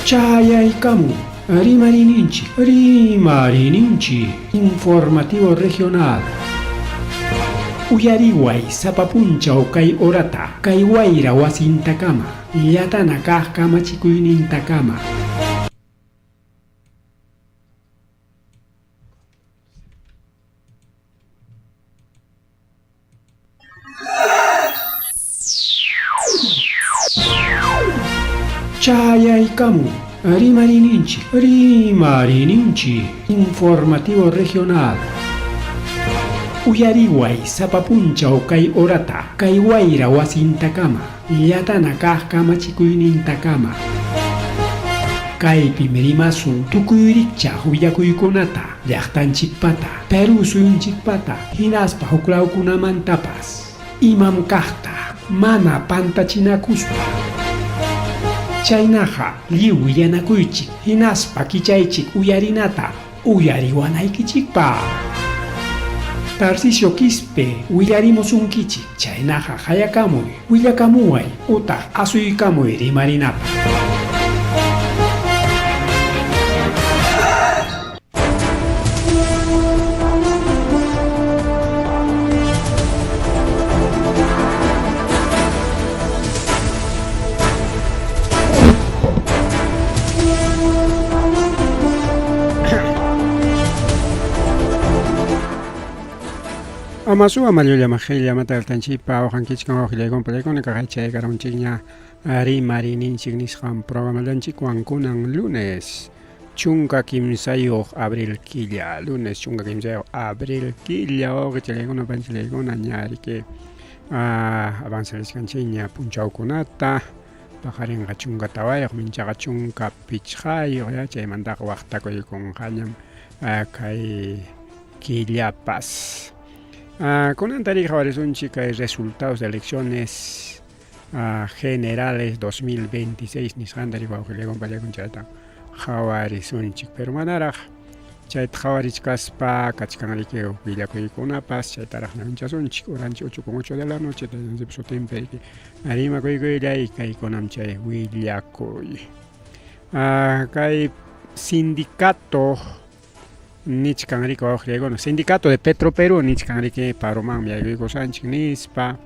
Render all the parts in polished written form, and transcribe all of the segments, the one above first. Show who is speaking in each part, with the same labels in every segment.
Speaker 1: Chayaykamun Rimarininchik, Rimarininchik, Informativo Regional. Uyariway sapa punchaw kay horata, kay wayra wasintakama, llatana kaq kamachikuynintakama. Chayaykamun Rimarininchik, Rimarininchik, Informativo Regional. Uyariway sapa punchaw kay horata, kay wayra wasintakama, llatana kaq kamachikuynintakama. Kaypim rimasun tukuy rikchaq willakuykunata, llaqtanchikpata, Perú suyunchikpata hinaspa huklawkunamantapas, imam kaqta mana pantachinakuspa. Chaynaqa lliw willanakuychik hinaspa kichaychik uyarinata uyariwanaykichikpaq. Tarcisio Quispe willarimusunkichik, chaynaqa qayakamuy, willakamuway utaq asuykamuy rimarinapaq.
Speaker 2: Amasuwa mallulla majilla mataltanchikpa awqankichkan wawqillaykuna palaykuna kaqay chaykarunchikña rimarininchik nisqan programallanchikwan kunan lunes 13 abril killa, lunes 13 abril killa, wawqichillaykuna panchillaykuna ña riki avanzarichkanchikña punchawkunata, paqarinqa 14, minchaqa 15 ya, chaymantaqa waqtakuykunqañam kay killapas. Kunanta riki qhawarisunchik kay resultados de elecciones generales 2026 nisqanta riki wawqillaykuna pallaykuna chayta qhawarisunchik, pero manaraq chayta qhawarichkaspa kachkan riki willakuykunapas chaytaraq ñawinchasunchik horanchik 8:08 de la noche taytanchikpa sutinpi riki rimakuykuylay kaykunam chay willakuy. Kay sindicato nichkan riki wawqillaykuna sindicato de Petroperú nichkan riki paromanmi yaykuykusanchik nispa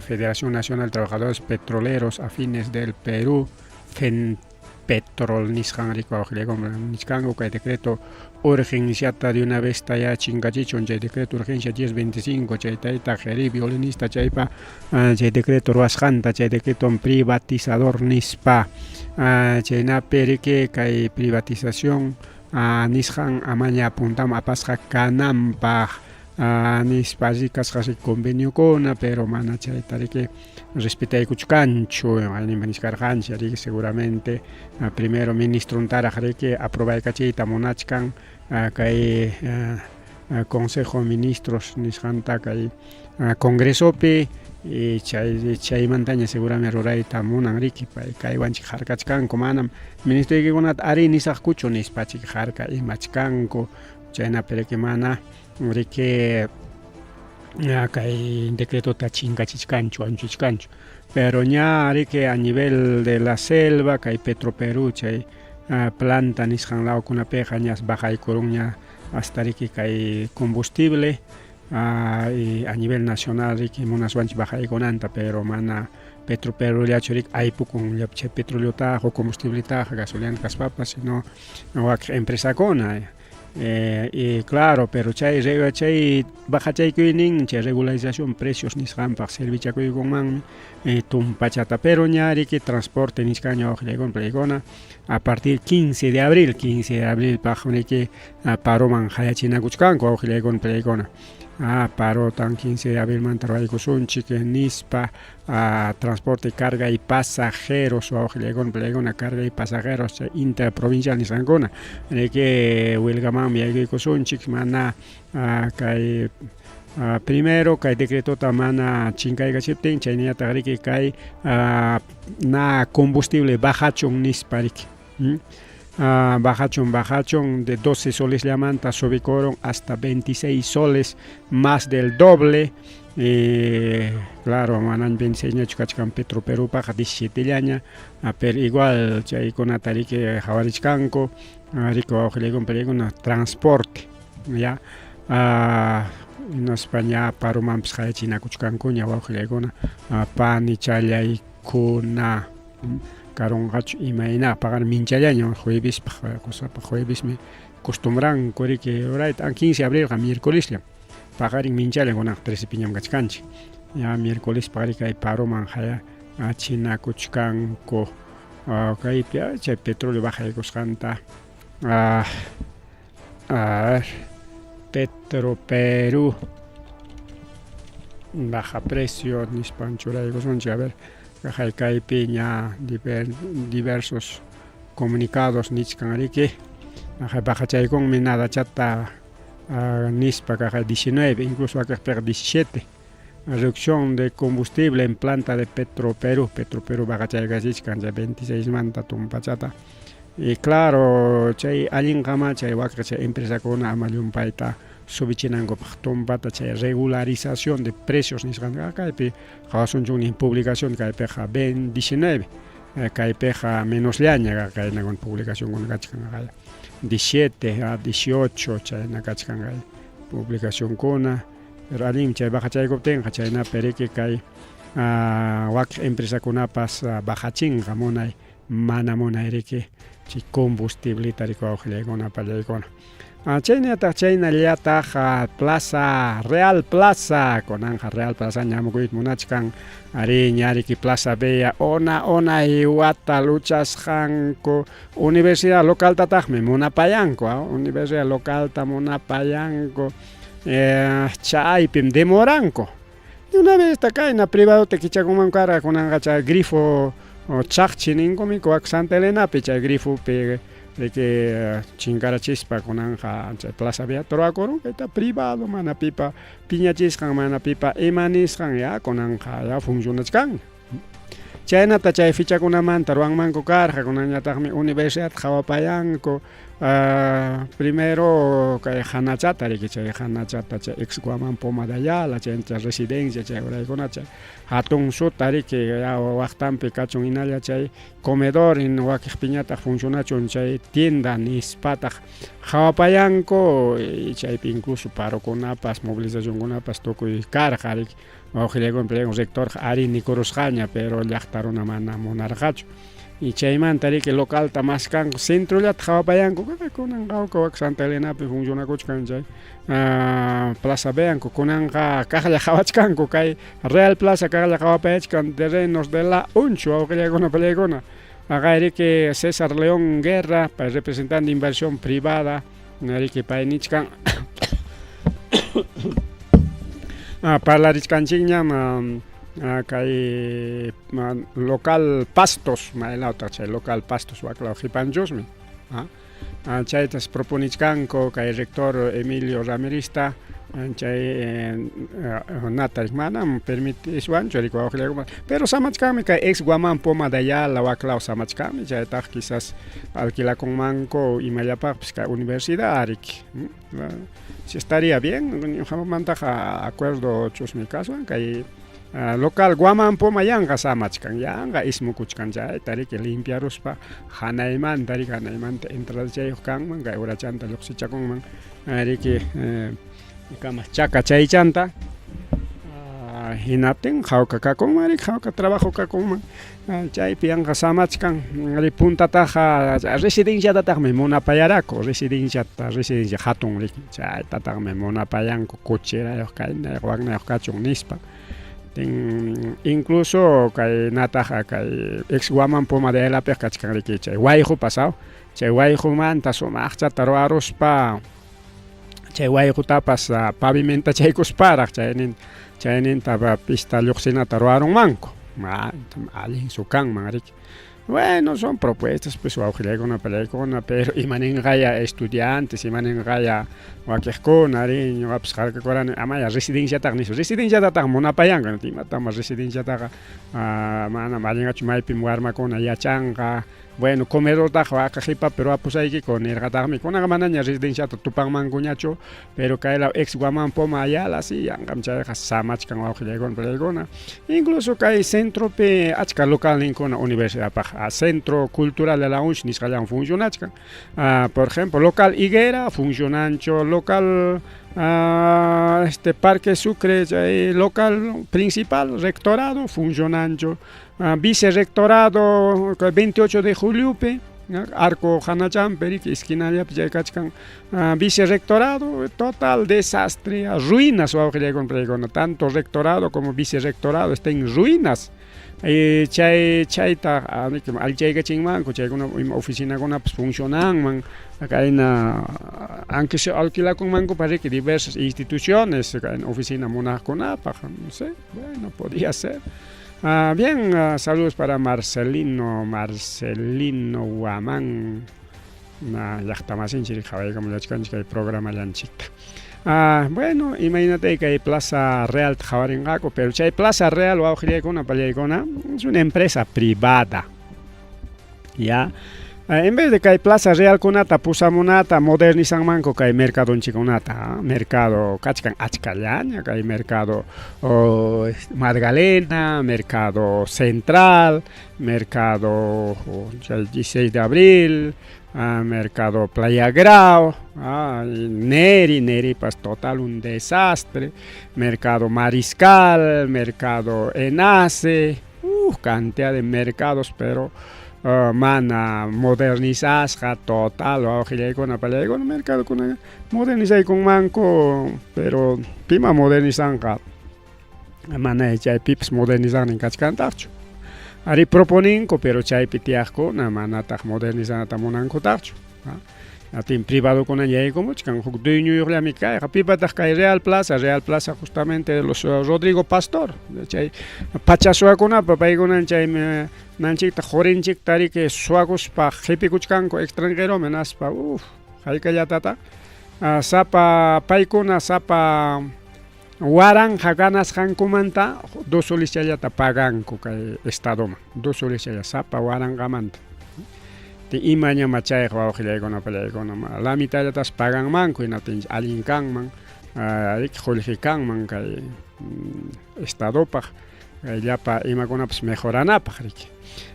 Speaker 2: Federación Nacional de Trabajadores Petroleros Afines del Perú FENPETROL nisqan riki wawqillaykuna nichkanku kay decreto urgenciata de una vez taya chinkachichun chay decreto urgencia 1025 chay tayta Jerí violinista chaypa chay decreto ruwasqanta chay decreto privatizador nispa chaynapi riki kay privatización nisqan amaña puntaman apasqa kananpaq nispa allí kasqa conveniokuna pero mana chayta riki respetaykuchkanchu ayninpa nichkarqanchik riki seguramente primero ministrontaraq riki aprobaykachiyta munachkan kay Consejo de Ministros nisqanta kay Congresopi y chay chaymantaña seguramente rurayta munan riki pay kaywanchik harkachkanku manam ministroykikunata arí nisaqkuchu nispachik harka imachkanku chaynapi riki mana riki kay decretota chinkachichkanchu anchuchkanchu pero ña riki a nivel de la selva kay Petroperú chay planta nisqan lawkunapiqa ñas bajaykurunña hasta riki kay combustible y a nivel nacional riki munaswanchik bajaykunanta pero mana Petroperúllachu riki aypukun chay petroleotaqa o combustibletaqa gasolinata kaspapas sino wakin empresakuna y claro pero chay chay bajachaykuynin chay regularización precios nisqanpaq servichakuykunmanmi tumpachata pero ña riki transporte nichkanña wawqillaykuna paykuna a partir 15 de abril 15 de abrilpaq riki paroman qayachinakuchkanku wawqillaykuna paykuna parotan 15 de abrilmanta ruwaykusunchik nispa transporte carga y pasajeros wawqillaykuna paykuna carga y pasajeros chay interprovincial nisqankuna riki huelgamanmi yaykuykusunchik mana kay primero kay decretota mana chinkaykachiptin chaynallataq riki kay na combustible bajachun nispa riki bajachun bajachun de 12 soles llamanta subikurun hasta 26 soles más del doble. Y claro, manam 26ñachu kachkan Petro Perúpaqqa 17llaña, pero igual chaykunata riki qhawarichkanku, riki wawqillaykuna pariykuna transporte ya hinaspa ña paromanpas qayachinakuchkankuña wawqillaykuna panichallaykuna karunqachu imayna paqarin minchallaña juevespaq qusapaq juevesmi costumbranku riki rurayta 15 de abrilqa miércolesllam paqarin minchallan kunanqa 13 piñam kachkanchik ña miércoles paqarin kay paroman chinakuchkanku kaypi chay petróleo bajaykusqanta a ver Petro Perú baja precio nispan churaykusunchik a ver kaypi ña diversos comunicados nichkan riki bajachaykunmi nadachata nispa kaqay 19 incluso wakiqpiqa 17 reducción de combustible en planta de Petro Perú. Petro Perú baqachaykachichkan chay 26 manta tumpachata. Y claro, chay allinqama chay wakiq chay empresakuna ama llumpayta subichinankupaq tumpata chay regularización de precios nisqan kaypi qawasunchuknin publicación kaypiqa 19 kaypiqa menosllaña kaynakuna publicacionkuna kachkan 17 a 18 chayna kachkan kay publicacionkuna. Pero allinmi chay bajachaykuptinqa chaynapi riki kay wakiq empresakunapas bajachinqa munay mana munay riki chay combustibleta riki wawqillaykuna pallaykuna. Chaynallataq chaynallataq Plaza Real Plaza kunanqa Real Plaza ñamukuyta munachkan ari ña riki Plaza Vea una unay wata luchasqanku universidad localtataqmi munapayanku universidad localta munapayanku chaypim demoranku de una vez kayna privadota kichakunman karqa kunanqa chay grifo chaqchi ninkumi wak Santa Elenapi chay grifopi riki chinkarachispa kunanqa chay Plaza Vea ruwakurun kayta privado mana pipa piñachisqan mana pipa ima nisqan ya kunanqa ya funcionachkan. Chaynata chay fichakunamanta ruwanmanku karqa kunanñataqmi universidad qhawapayanku primero kay hanachata riki chay hanachata chay ex Guamán Poma de Ayala chay residencia chay uraykuna chay hatun suta riki ya waqtanpi kachun hinalla chay comedor wakiqpiñataq funcionachun chay tienda nispataq qhawapayanku chaypi incluso parokunapas movilizacionkunapas tukuy karqa riki wawqillaykuna rectorqa ari nikurusqaña pero llaqta runa mana munarqachu y chaymanta riki localta maskanku centrollata qhawapayanku kunanqa wak Santa Elenapi funcionakuchkan chay Plaza Veanku kunanqa kaqlla qhawachkanku kay Real Plaza kaqlla qhawapayachkan terrenos de la Unchu wawqillaykuna pallaykuna aqay riki César León Guerra pay representante de inversión privada riki pay nichkan parlarichkanchikñam kay local Pastos maylawtaq chay local Pastos waklaw qipanchusmi chaytas proponichkanku kay rector Emilio Ramirezta chay nata manam permitiswanchu riki wawqillaykuna pero samachkanmi kay ex Guamán Poma de Ayala waklaw samachkanmi chaytaq quizás alquilakunmanku imallapaqpis kay universidad riki si estaría bien ñuqamantaqa acuerdo chusmi kaswan kay local Guamán Poma yanqa samachkan yanqa ismukuchkan chayta riki limpiaruspa hanaymanta riki hanaymanta entradachayuq kanman kay urachanta lluqsichakunman riki kamaq chaka chaychanta hinaptin hawka kakunman riki hawka trabajo kakunman chaypi yanqa samachkan ri puntataqa residenciatataqmi munapayaraku residenciata residencia hatun riki chaytataqmi munapayanku cocherayuq kaynayuq waknayuq kachun nispa incluso kay nataqa kay ex Guamán Poma de Ayalapiqa kachkan riki chay wayqupas chay wayqumanta sumaqchata ruwaruspa chay wayqutapas pavimentachaykusparaq chayninta pista lluqsinata ruwarunmanku allinsu kanman riki. Bueno, son propuestas pues wawqillaykuna pallaykuna pero imaninqaya estudiantes imaninqaya wakiqkuna ri ñuqapas harkakurani amaya residenciataqa nispa residenciatataq munapayanku imatama residenciataqa manam allinqachu maypim warmakuna yachanqa. Bueno, comedortaqa waka qipapi ruwapusaykiku nirqataqmi. Kunanqa manaña residenciata tupanmankuñachu, pero kay law ex Guamán Poma Ayala, sí, yanqam chayqa samachkan wawqillaykuna, pallaykuna. Incluso kay centropi achka localninkuna universidadpaq, Centro Cultural de la UNSH nisqallan funcionachkan. Por ejemplo, local Higuera funcionanchu, local este Parque Sucre chay local principal, rectorado funcionanchu. Vicerrectorado 28 de juliopi, Arco Hanachampi riki esquinallapi chay kachkan vicerrectorado, total desastre, ruinas wawqillaykuna pallaykuna, tanto rectorado como vicerrectorado está en ruinas. Chay chayta allichaykachinmanku, chaykuna ima oficinakunapas funcionanman, kayna aunque se alquilakunmankupas riki diversas instituciones kayna oficina munaqkunapaq, no sé, bueno, podría ser. Bien, saludos para Marcelino, Marcelino Guamán, llaqtamasinchik qhawaykamullachkanchik kay programallanchikta. Bueno, imaynatay kay Plaza Real qhawarinqaku, pero chay Plaza Real wawqillaykuna, pallaykuna, es una empresa privada. Ya. En vez de kay Plaza Realkunata pusamunata modernizanmanku kay mercadonchikunata, mercado kachkan achkallaña, kay mercado Magdalena, mercado Central, mercado 16 de abril, mercado Playa Grau, Neri, Neripas total un desastre, mercado Mariscal, mercado Enace, cantidad de mercados, pero mana modernizasqa total wawqillaykuna pallaykuna mercadokuna modernizaykunmanku, pero pima modernizanqa mana chay pipas modernizaqnin kachkantaqchu. Ari proponinku, pero chaypi tiyaqkuna manataq modernizanata munankutaqchu. Atin privadokuna yaykumuchkan huk dueñoyuqllami kayqa. Pipataq kay Real Plaza, Real Plaza justamente de los Rodrigo Pastor, chay pachasuakunapa paykunan chay nanchikta qurinchikta riki suwakuspa qhipikuchkanku extranjeroman naspa, uff, haykallatata sapa paykuna sapa waranqa ganasqankumanta 2 solischallata paganku kay estadoman, 2 solischalla sapa waranqamanta. Imañama chayqa wawqillaykuna pallaykuna la mitadllatas paganmanku hinaptin allin kanman, riki qullqi kanman kay estadopaq kay llapa imakunapas mejoranapaq riki.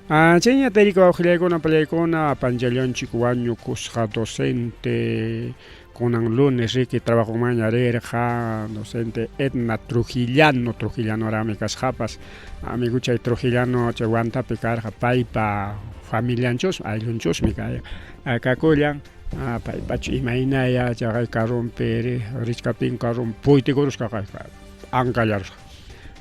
Speaker 2: Chayñata riki wawqillaykuna pallaykuna panchallanchik wañukusqa docente kunan lunes riki trabajomanña rirqa docente Edna Trujillano, Trujillano kasqapas, amigo chay Trujillano chay Huantapi karqa paypa familianchusmi ayllunchusmi kay kakullan paypachu imaynaya chay carrompi richkaptin carrom puytikurusqa ankallarusqa.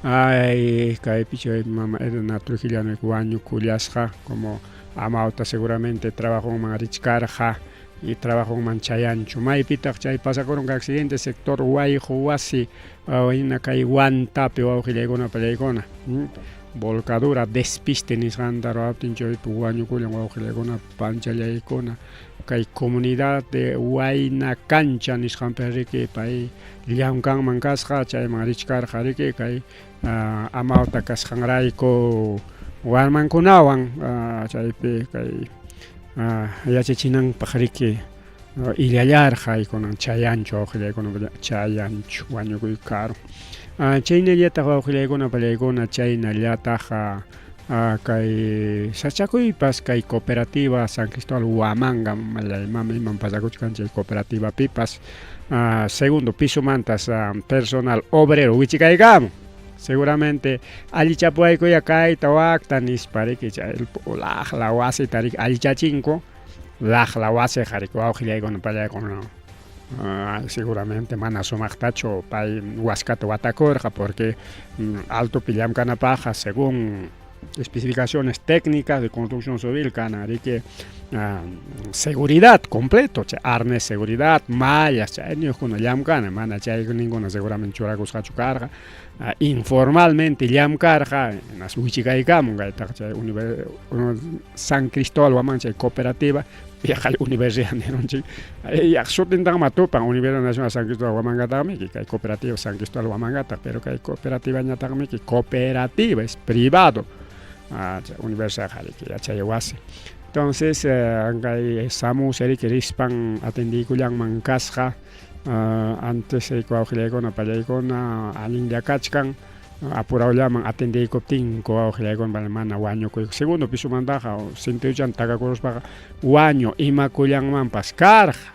Speaker 2: Ay, kaypi chay mama Edna Trujillano wañukullasqa como amawta seguramente trabajoman richkarqa y trabajoman chayanchu. Maypitaq chay pasakurun accidente sector Wayqu Wasi hina kay Huantapi wawqillaykuna pallaykuna. Volcadura despiste nisqanta ruwaptin chaypi wañukullan wawqillaykuna panchallaykuna kay comunidad de Huayna Cancha nisqanpi riki pay llamkanman kasqa chayman richkarqa riki kay amawta kasqanrayku warmankunawan chaypi kay yachachinanpaq riki illallarqa kunan chayanchu wawqillaykuna chayanchu wañukuy karu. Chaynallataq wawqillaykuna pallaykuna chaynallataq kay sachakuypas kay cooperativa San Cristóbal Huamanga mama iman pasakuchkan chay cooperativapipas segundo pisomantas personal obrero wichikaykamun. Seguramente allichapuwaykuya kayta wakta nispa riki chay laqla wasita riki allichachinku laqla wasiqa riki wawqillaykuna pallaykuna seguramente mana sumaqtachu pay waskata watakurqa porque altopi llamkanapaqqa según especificaciones técnicas de construcción civil kanan riki seguridad completo, chay arnés seguridad, mallas, chayniyuqkuna llamkana, mana chay ninguna seguramente churakusqachu karqa, informalmente llamkarqa, nas wichikaykamun kaytaqa chay San Cristóbal Huamanga chay cooperativa yaqal universidad nirunchik, yaq sutintaqma tupan Universidad Nacional San Cristóbal Huamangataqmi kay cooperativa San Cristóbal Huamangataq, pero kay cooperativañataqmi cooperativa es privado, chay universidad riki yachay wasi. Entonces kay SAMU riki rispan atendiykullanman kasqa antes wawqillaykuna pallaykuna allinlla kachkan apurawllaman atendiykuptinku wawqillaykuna mana wañukuy segundo pisomantaqa sentiyuchan takakuruspaqa wañu imakullanmanpas karqa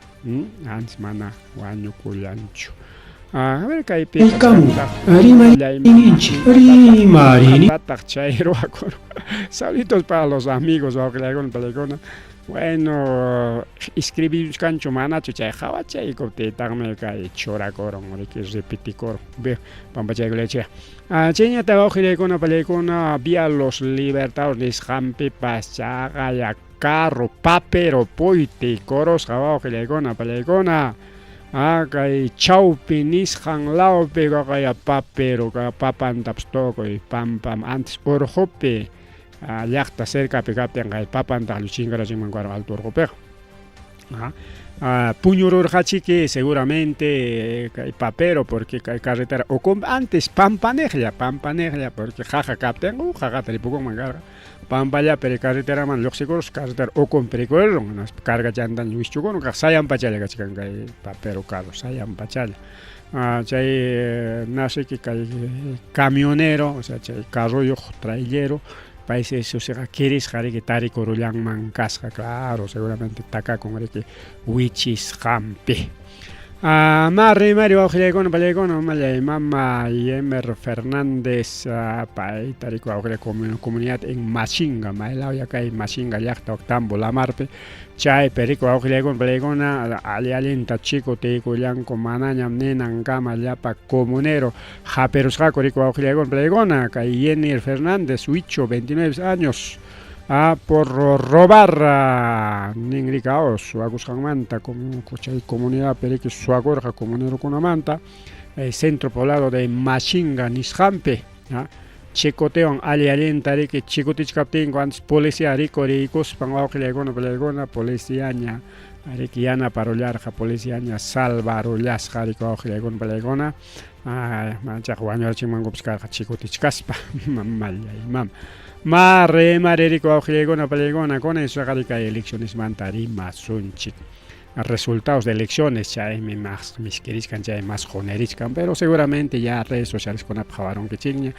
Speaker 2: antes mana wañukullanchu. A ver kaypi
Speaker 1: Rimarini.
Speaker 2: Chay ruwakun. Saluditos para los amigos wawqillaykuna pallaykuna. Bueno, escribichkanchu manachu chay qawachaykuptiytaqmi kay churakurun riki repitikurun. Pampachaykullachik. Chayñata wawqillaykuna pallaykuna vía Los Libertadores nisqanpipas chaqaya carro papero puytikurusqa wawqillaykuna pallaykuna. Kay chawpi nisqan lawpi qaqaya papero papantapas tukuy pampam antes urqupi llaqta cercapi kaptinqa papanta chinkarachinman karqa alto urqupiqa. Puñururqachiki seguramente kay papero porque kay carretera antes pampaniqlla pampaniqlla porque qaqa kaptin qaqata ripukunman karqa pampallapi carreteraman lluqsikurus carretera ukunpi rikurirun hinaspa cargachantaña wischukurun kaq sayan pachalla kachkan kay papero carro sayan pachalla. Chay nasiki kay camionero o sea chay carroyuq trailero paysi susiqa kirisqa riki tarikurullanman kasqa claro seguramente takakun riki wichisqanpi. Ma rimari wawqillaykuna pallaykuna mamallay mama Yemer Fernández payta riki wawqillay comunidad en Machinga maylawya kay Machinga llaqta wak Tambo Lamarpi chaypi riki wawqillaykuna pallaykuna alli allinta chikutiykullanku manañam ninankama llapa comunero hapirusqaku riki wawqillaykuna pallaykuna kay Yenir Fernández Huicho 29 años por robar nin riki suwakusqanmanta chay comunidadpi riki suwakurqa comunerokunamanta centro poblado de Machinga nisqanpi chikotewan alli allinta riki chikutichkaptinku antes policía rikuriykuspan wawqillaykuna pallaykuna policiaña riki yanaparullarqa policiaña salvarullasqa riki wawqillaykuna pallaykuna manchaqa wañurachinmankupas karqa chikutichkaspa mamallay mama. Ma rimari riki wawqillaykuna pallaykuna kunan suqari kay eleccionesmanta rimasunchik. Resultados de elecciones chaymi mas miskirichkan chay mas qunirichkan pero seguramente ya redes sociales kunapi qhawarunkichikña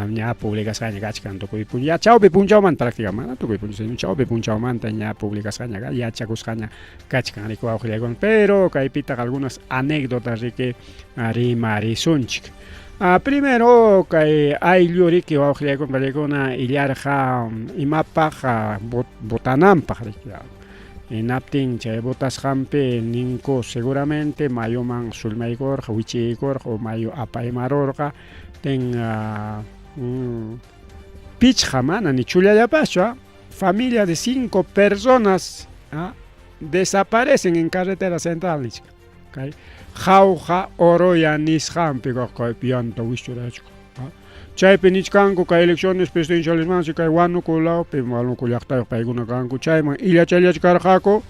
Speaker 2: ña publicasqaña kachkan tukuy ya chawpi punchawmanta prácticamente mana tukuy punchaw sino chawpi punchawmanta ña publicasqaña yachakusqaña kachkan riki wawqillaykuna pero kaypitaq algunas anécdotas riki rimarisunchik. Primero kay ayllu riki wawqillaykuna pallaykuna illarqa imapaq votananpaq riki hinaptin chay votasqanpi ninku seguramente mayuman sullmaykurqa wichiykurqa o mayu apaymarurqa ten pichqa mana ni chullallapaschu familia de 5 personas desaparecen en carretera central nichka kay Jauja Oroya nisqanpi kay yanta wischurachku chaypi nichkanku kay elecciones presidencialesmansi kay Huánuco lawpi Huánuco llaqtayuq paykuna kanku chayman illachallachkarqaku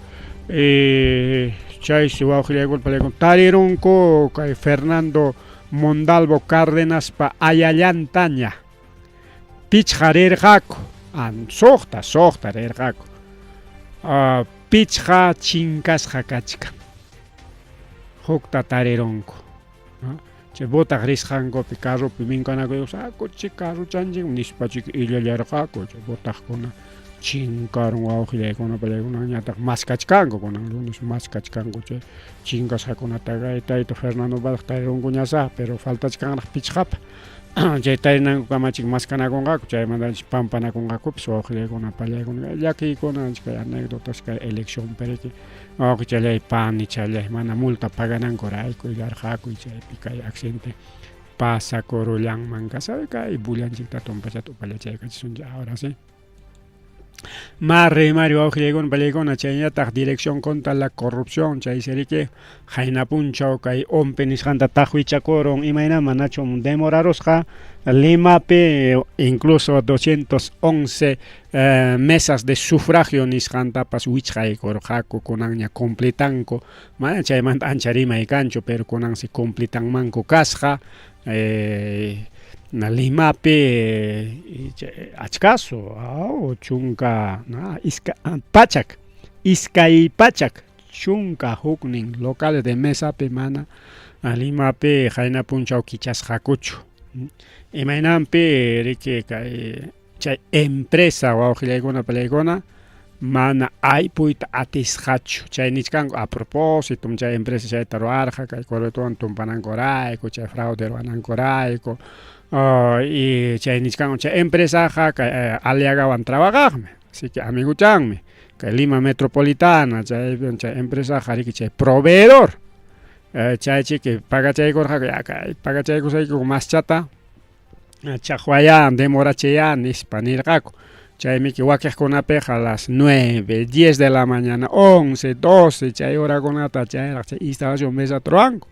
Speaker 2: chaysi wawqillaykuna pallaykuna tarirunku kay Fernando Mondalvo Cárdenaspa ayallantaña pichqa rirqaku suqta rirqaku pichqa chinkasqa kachkan hukta tarirunku chay votaq risqankupi carropi minkanakuykus kuchi carrochanchik nispa chiki illallarqaku chay votaqkuna chinkarun wawqillaykuna pallaykuna ñataq maskachkanku kunan lunes maskachkanku chay chinkasqakunataqa tayta Fernando Valq tarirunkuñasaq pero faltachkanraq pichqapa chay tarinanku kamachik maskanakunqaku chaymantachu pampanakunqakupis wawqillaykuna pallaykuna llakiykuna kay anécdotas kay elección periki wawqichallay panichallay mana multa paganankurayku illarqaku chaypi kay accidente pasakurullanman kasqa kay bullanchikta tumpachata upallachaykachisunchik ahora sí. Ma rimari wawqillaykuna pallaykuna chayñataq dirección contra la corrupción chaysi riki qayna punchaw kay OMPE nisqanta taqwichakurun imayna manachu demorarusqa Limapi incluso 211 mesas de sufragio nisqantapas wichqaykurqaku kunanña completanku mana chaymanta ancha rimay kanchu pero kunansi completanmanku kasqa. Limapi achkasu chunka iska pachak 201 locales de mesapi mana Limapi qayna punchaw kichasqakuchu. Imaynanpi riki kay chay empresa wawqillaykuna palaykuna mana aypuyta atisqachu. Chay nichkanku a propósito chay empresa chayta ruwarqa kay Corbetowan tumpanankurayku, chay fraude ruwanankurayku. Y chay nichkanku chay empresaqa kay Aliagawan trabajaqmi, así que amiguchanmi. Kay Lima Metropolitana chay chay empresaqa riki chay proveedor. Chay chiki pagachaykurqaku ya kay pagachaykusayku maschata chaqwayá demorachiyá nispa nirqaku. Chaymiki wakiqkunapiqa las 9, 10 de la mañana, 11, 12 chay horakunata chayraq chay instalación mesata ruwanku.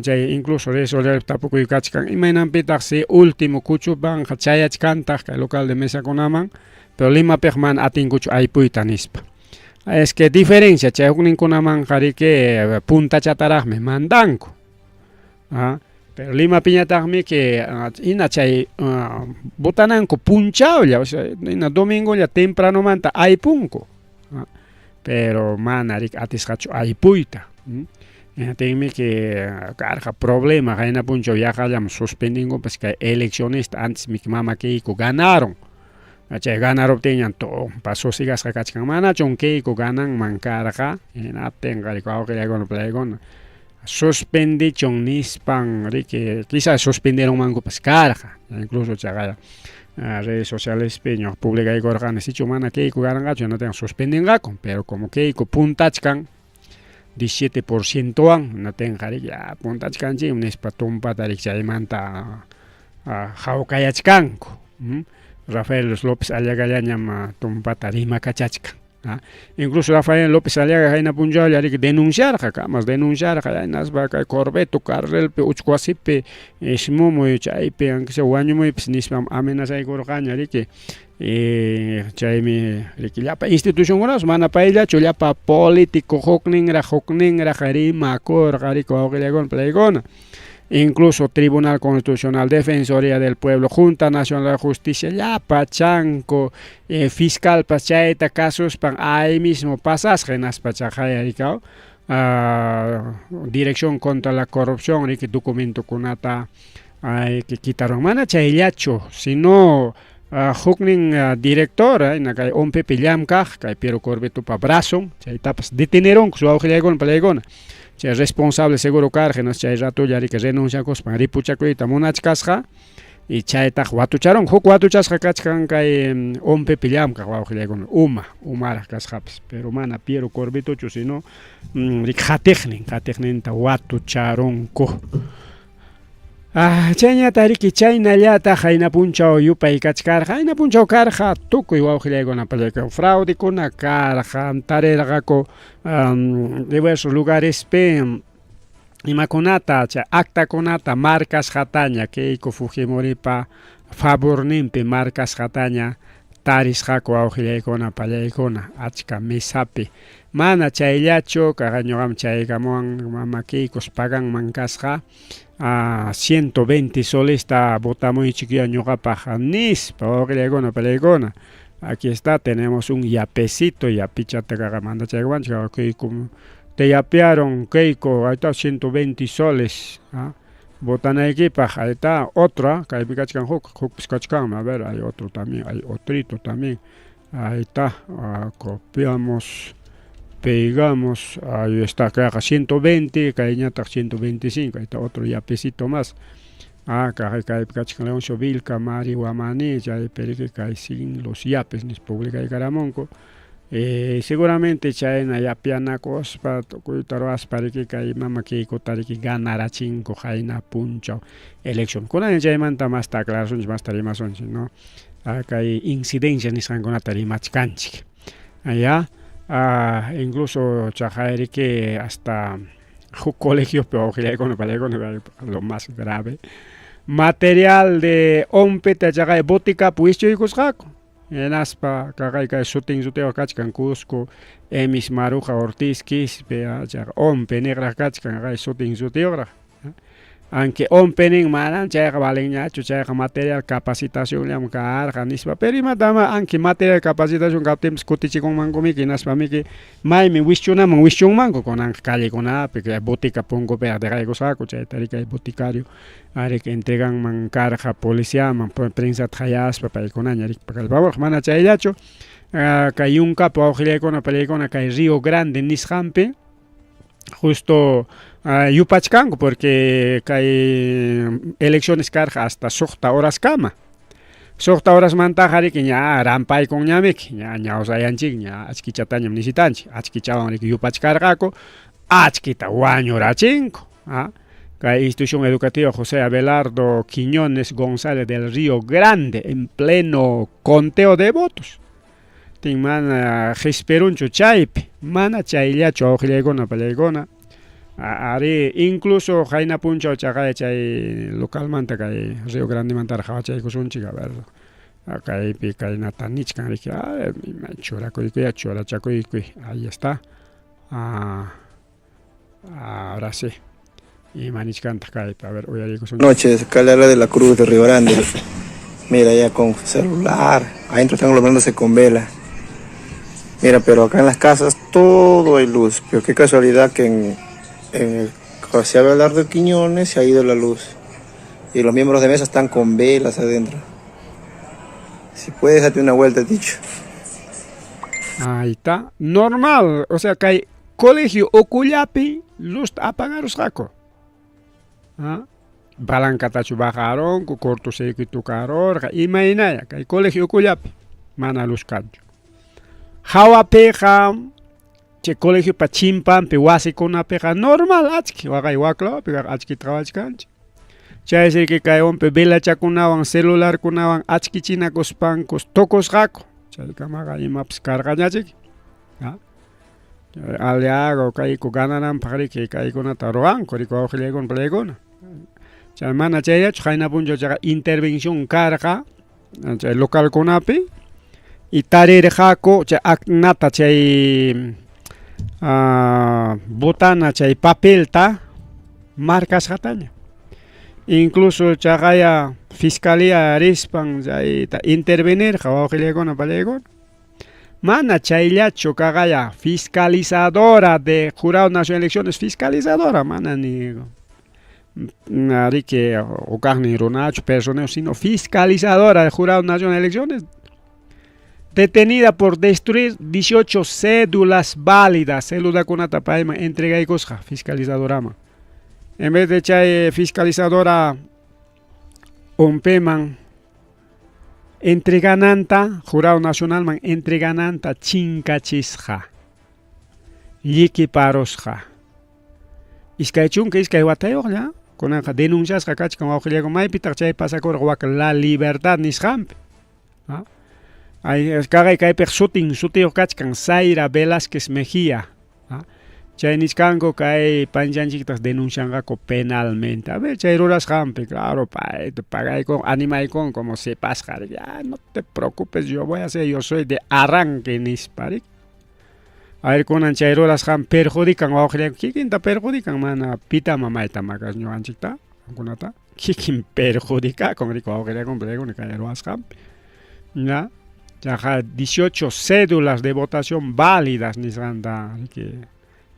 Speaker 2: Chay incluso redes sociales tapukuy kachkan imaynanpitaq si último kuchupanqa chayachkantaq kay local de mesakunaman, pero Limapiqa mana atinkuchu aypuyta nispa. Es que diferencia chay hukninkunamanqa riki puntachataraqmi mandanku. Pero Limapiñataqmi que hina chay votananku punchawlla, o sea, hina domingolla tempranomanta aypunku. Pero mana riki atisqachu aypuyta. Hinaptinmi que karqa problema qayna punchaw yaqallam suspendinkupas kay eleccionesta antes miki mama Keiko ganaron. Chay ganaruptinñam tumpa sosigasqa kachkan. Manachum Keiko gananman karqa? Hinaptinqa riki wawqillaykuna palaykuna suspendichun nispan riki quizás suspenderunmankupas karqa. Incluso chaqaya redes socialespi ñuqa publicaykurqani sichu mana Keiko gananqachu hinaptinqa suspendinqaku, pero como Keiko puntachkan 17%wan hinaptinqa riki ya puntachkanchikmi nispa tumpata riki chaymanta hawkayachkanku. Rafael López Aliagallañam tumpata rimakachachkan. Incluso Rafael López Aliaga qayna punchawlla riki denunciarqa, kamas denunciarqa hinaspa kay Corbeto carrelpi uchku wasipi ismumuy chaypi aunque sea wañumuypas nispam amenazaykurqaña riki. Chaymi riki llapa institucionkunapas mana payllachu llapa político hukninraq hukninraq rimakurqa riki wawqillaykuna palaykuna. Incluso Tribunal Constitucional, Defensoría del Pueblo, Junta Nacional de Justicia, llapa chanco, fiscalpas chayta kasuspan ahí mismo pasasqa hinaspa chaqaya rikaw Dirección contra la Corrupción riki documentokunata que quitaron. Mana chayllachu, sino huknin director hina kay ONPP llamkaq kay Piero Corbetopa brazon chaytapas detenerunku wawqillaykuna palaykuna. Chay responsable seguro karqa hinaspa chay ratolla riki renunciakuspan ripuchakuyta munachkasqa y chaytaq watucharunku. Huk watuchasqa kachkan kay ONPP llamkaq wawqillaykuna uma, umaraq kasqapas, pero mana Piero Corbetochu sino riki qatiqnin, qatiqninta watucharunku. Chayñata riki chaynallataq qayna punchaw yupay kachkarqa, qayna punchaw karqa tukuy wawqillaykuna palaykuna fraudekuna karqa, tarirqaku diversos lugarespi imakunata chay actakunata marcasqataña Keiko Fujimoripa favorninpi marcasqataña tarisqaku wawqillaykuna pallaykuna achka mesapi. Mana chayllachu kaq ñuqam chaykamuwan mama Keikos paganman kasqa 120 solesta votamuychik ñuqapaq nispa wawqillaykuna palaykuna. Aquí está, tenemos un yapecito, yapichata kaqa mandachaykuwanchik Keiko te yapearon Keiko, ahí está 120 soles. Votanaykipaq, ahí está otra, kaypi kachkan huk, hukpis kachkanmi, a ver, hay otro también, hay otrito también. Ahí está, copiamos, pegamos, ahí está, kayqa 120, kayñataq 125, ahí está otro yapecito más. Kay kaypi kachkan Leoncio Vilca, Mari Guamani, chaypi riki kay siguen los yapes nispa publicaykaramunku. Seguramente chayna yapianakuspa tukuyta ruwaspa riki kay mama Keikota riki ganarachinku qayna punchaw elección. Kunan chaymanta masta aclarasunchik, masta rimasunchik, ¿no? Kay incidencia nisqankunata rimachkanchik. Ya, incluso chaqay riki hasta huk colegiopi wawqillaykuna palaykuna lo más grave. Material de ONPeta chaqay botikapi wischuykusqaku. Hinaspa kaqay kay sutin sutiyuq kachkan Cusco, Emis Maruja Ortiz Quispe, chaqa ONPE niqraq kachkan kay sutin sutiyuqraq. Aunque OMPE nin manam chayqa valenñachu, chayqa material capacitacionllam karqa nispa. Pero imatama aunque material capacitación kaptinpas kutichikunmankumiki hinaspamiki maymi wischunaman wischunmanku kunanqa callekunapi botica punkupiqa dejaykusqaku chayta riki boticario ariki entreganman karqa policiaman prensata qayaspa paykunaña riki pakallpamurqa mana chayllachu kay yunkapi wawqillaykuna pallaykuna kay Río Grande nisqanpi justo yupachkanku porque kay elecciones karqa hasta suqta horaskama suqta horasmantaqa riki ña rampaykunñamiki ña ñawsayanchik ña achkichatañam necesitanchik achkichawan riki yupachkarqaku achkita wañurachinku kay institución educativa José Abelardo Quiñones González del Río Grande en pleno conteo de votos tin mana qhispirunchu chaypi mana chayllachu wawqillaykuna pallaykuna ari incluso qayna punchaw chaqay chay localmanta kay Río Grandemantaraq qhawachaykusunchik a ver kaypi kaynata nichkan riki churakuykuya churachakuykuy ahí está ahora sí ima nichkantaq kaypi a ver uyariykusunchik.
Speaker 3: Noches, Calera de la Cruz de Río Grande. Mira, ya con celular. Adentro están alumbrándose con vela. Mira, pero acá en las casas todo hay luz. Pero qué casualidad que en el José Abelardo Quiñones se ha ido la luz. Y los miembros de mesa están con velas adentro. Si puedes, date una vuelta, dicho.
Speaker 2: Ahí está. Normal. O sea, kay colegio ukullapi luzta apagarusqaku. Balancatachu bajarunku, cortocircuito karurqa, imaynaya kay colegio ukullapi mana luz kanchu. Hawapiqa chay colegiopa chimpanpi wasikunapiqa normal achki waqay waklawapi achkita qhawachkanchik. Chaysi kay umpi velachakunawan celularkunawan achkichinakuspanku tukusqaku chaykamaqa imapas karqañachik. Aliago kayku ganananpaq riki kaykunata ruwanku riki wawqillaykuna palaykuna. Chay mana chayllachu qayna punchaw chayqa intervención karqa chay localkunapi y tarirqaku chay aknata chay botana chay papelta marcasqataña. Incluso chaqaya fiscalía rispan chayta intervenirqa wawqillaykuna pallaykuna. Mana chayllachu kaqaya fiscalizadora de Jurado Nacional de Elecciones, fiscalizadora, mana ni riki hukaqnin runachu personero, sino fiscalizadora de Jurado Nacional de Elecciones, detenida por destruir 18 cédulas válidas, cédulakunata payman entregaykusqa fiscalizadoraman. En vez de chay fiscalizadora OMPEman entregananta, Jurado Nacionalman entregananta chinkachisqa, llikiparusqa. 22 watayuqlla, kunanqa denunciasqa kachkan wawqillayku maypitaq chay pasakurqa wak La Libertad nisqanpi. Ay, kaqay kaypiq sutin sutiyuq kachkan Zaira Velázquez Mejía. Chay nichkanku kay panchanchiktaq denuncianqaku penalmente. A ver, chay rurasqanpi, claro, payta pagaykun, animaykun como sipasqa, ya no te preocupes, yo voy a hacer, yo soy de arranque nispa, riki. A ver, kunan chay rurasqan perjudican wawqillayku, kikinta perjudican mana pita mamayta makas ñuqanchikta, qamkunata, kikin perjudicakun riki wawqillaykuna palaykuna kay ruwasqanpi. Ya, chaqa 18 cédulas de votación válidas nisqanta riki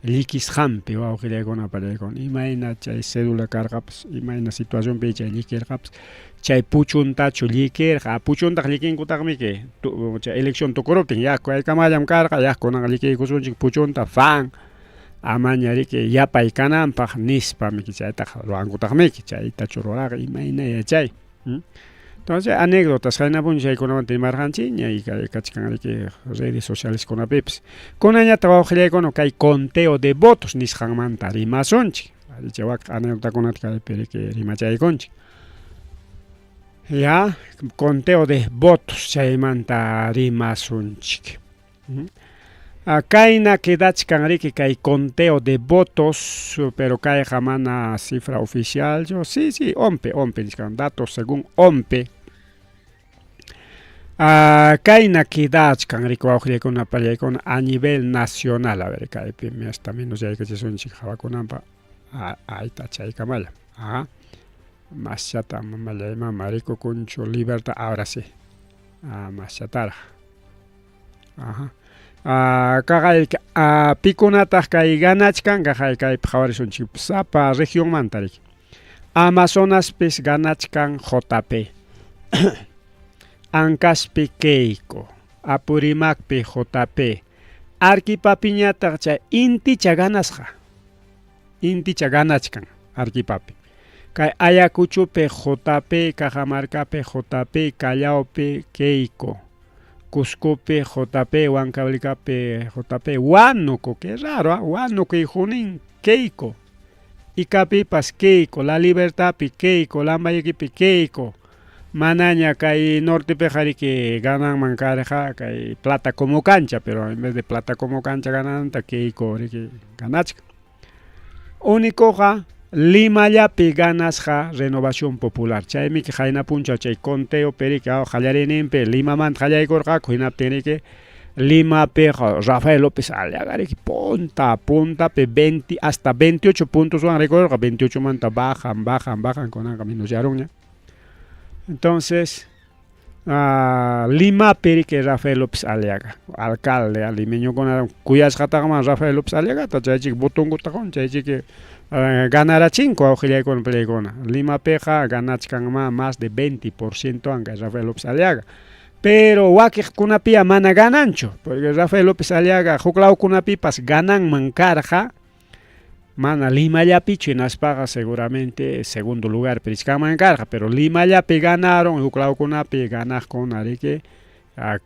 Speaker 2: llikisqanpi wawqillaykuna palaykuna imayna chay cédula karqapas imayna situacionpi chay llikirqapas chay puchuntachu llikirqa puchuntaq llikinkutaqmiki chay elección tukuruptin ya kaykamallam karqa ya kunanqa llikiykusunchik puchunta fan amaña riki yapay kananpaq nispa miki chaytaqa ruwankutaqmiki chaytachu ruraqa imayna yachay. Entonces anécdotas qayna chaykunamanta rimarqanchikña y kachkan riki redes sociales kunapipas. Kunanñataq wawqillaykuna kay conteo de votos nisqanmanta rimasunchik. Chay wak anécdotakunata kaypi riki rimachaykunchik. Ya, conteo de votos chaymanta rimasunchik. Kayna quedachkan riki kay conteo de votos, pero kayqa mana cifra oficial, yo sí, sí, OMPE, OMPE nichkan, datos según OMPE. Kayna quedachkan riki wawqillaykuna pallaykuna a nivel nacional, a ver kaypi hasta menos yaykachisunchik hawakunanpaq, ayta chaykamalla. Maschata mamallay mama rikukunchu libertad ahora sí. Ah, maschataraq. Aha. Ah, kaqay ah, pikunataq kay ganachkan kaqay kaypi qhawarisunchik sapa regionmanta riki. Amazonaspis ganachkan JP. Ancaspi Keiko, Apurimacpi JP. Arquipapiñataq chay inticha ganasqa. Inticha ganachkan Arquipapi. Kay Ayacuchopi JP, Cajamarcapi JP, Callaopi Keiko. Cuscopi JP, Huancavelicapi JP, Huánuco, qué raro, ¿eh? Huánuco y Junín, Keiko. Icapipas Keiko, La Libertadpi Keiko, Lambayequipi Keiko. Manaña kay nortepiqa riki gananman karqa kay plata como cancha, pero en vez de plata como cancha gananta Keiko riki ganachkan. Únicoqa Limallapi ganasqa Renovación Popular. Chaymi qayna punchaw chay conteo periki qallariyninpi Limamanta qallaykurqaku hinaptin riki Limapiqa Rafael López Aliaga riki punta puntapi 20 hasta 28 puntoswan rikurqa 28 manta bajan bajan bajan kunanqa menosyaruña. Entonces Limapi riki Rafael López Aliaga alcalde limeñokuna kuyasqataqman Rafael López Aliagata chaychik votonkutaqa qun chaychiki ganarachinku wawqillaykuna palaykuna. Limapiqa ganachkanma más de 20% wan kay Rafael López Aliaga. Pero wakiqkunapiya mana gananchu, porque Rafael López Aliaga huk lawkunapipas gananman karqa, mana Limallapichu hinaspaqa seguramente segundo lugar richkanman karqa, pero Limallapi ganaron, huk lawkunapi ganaqkuna riki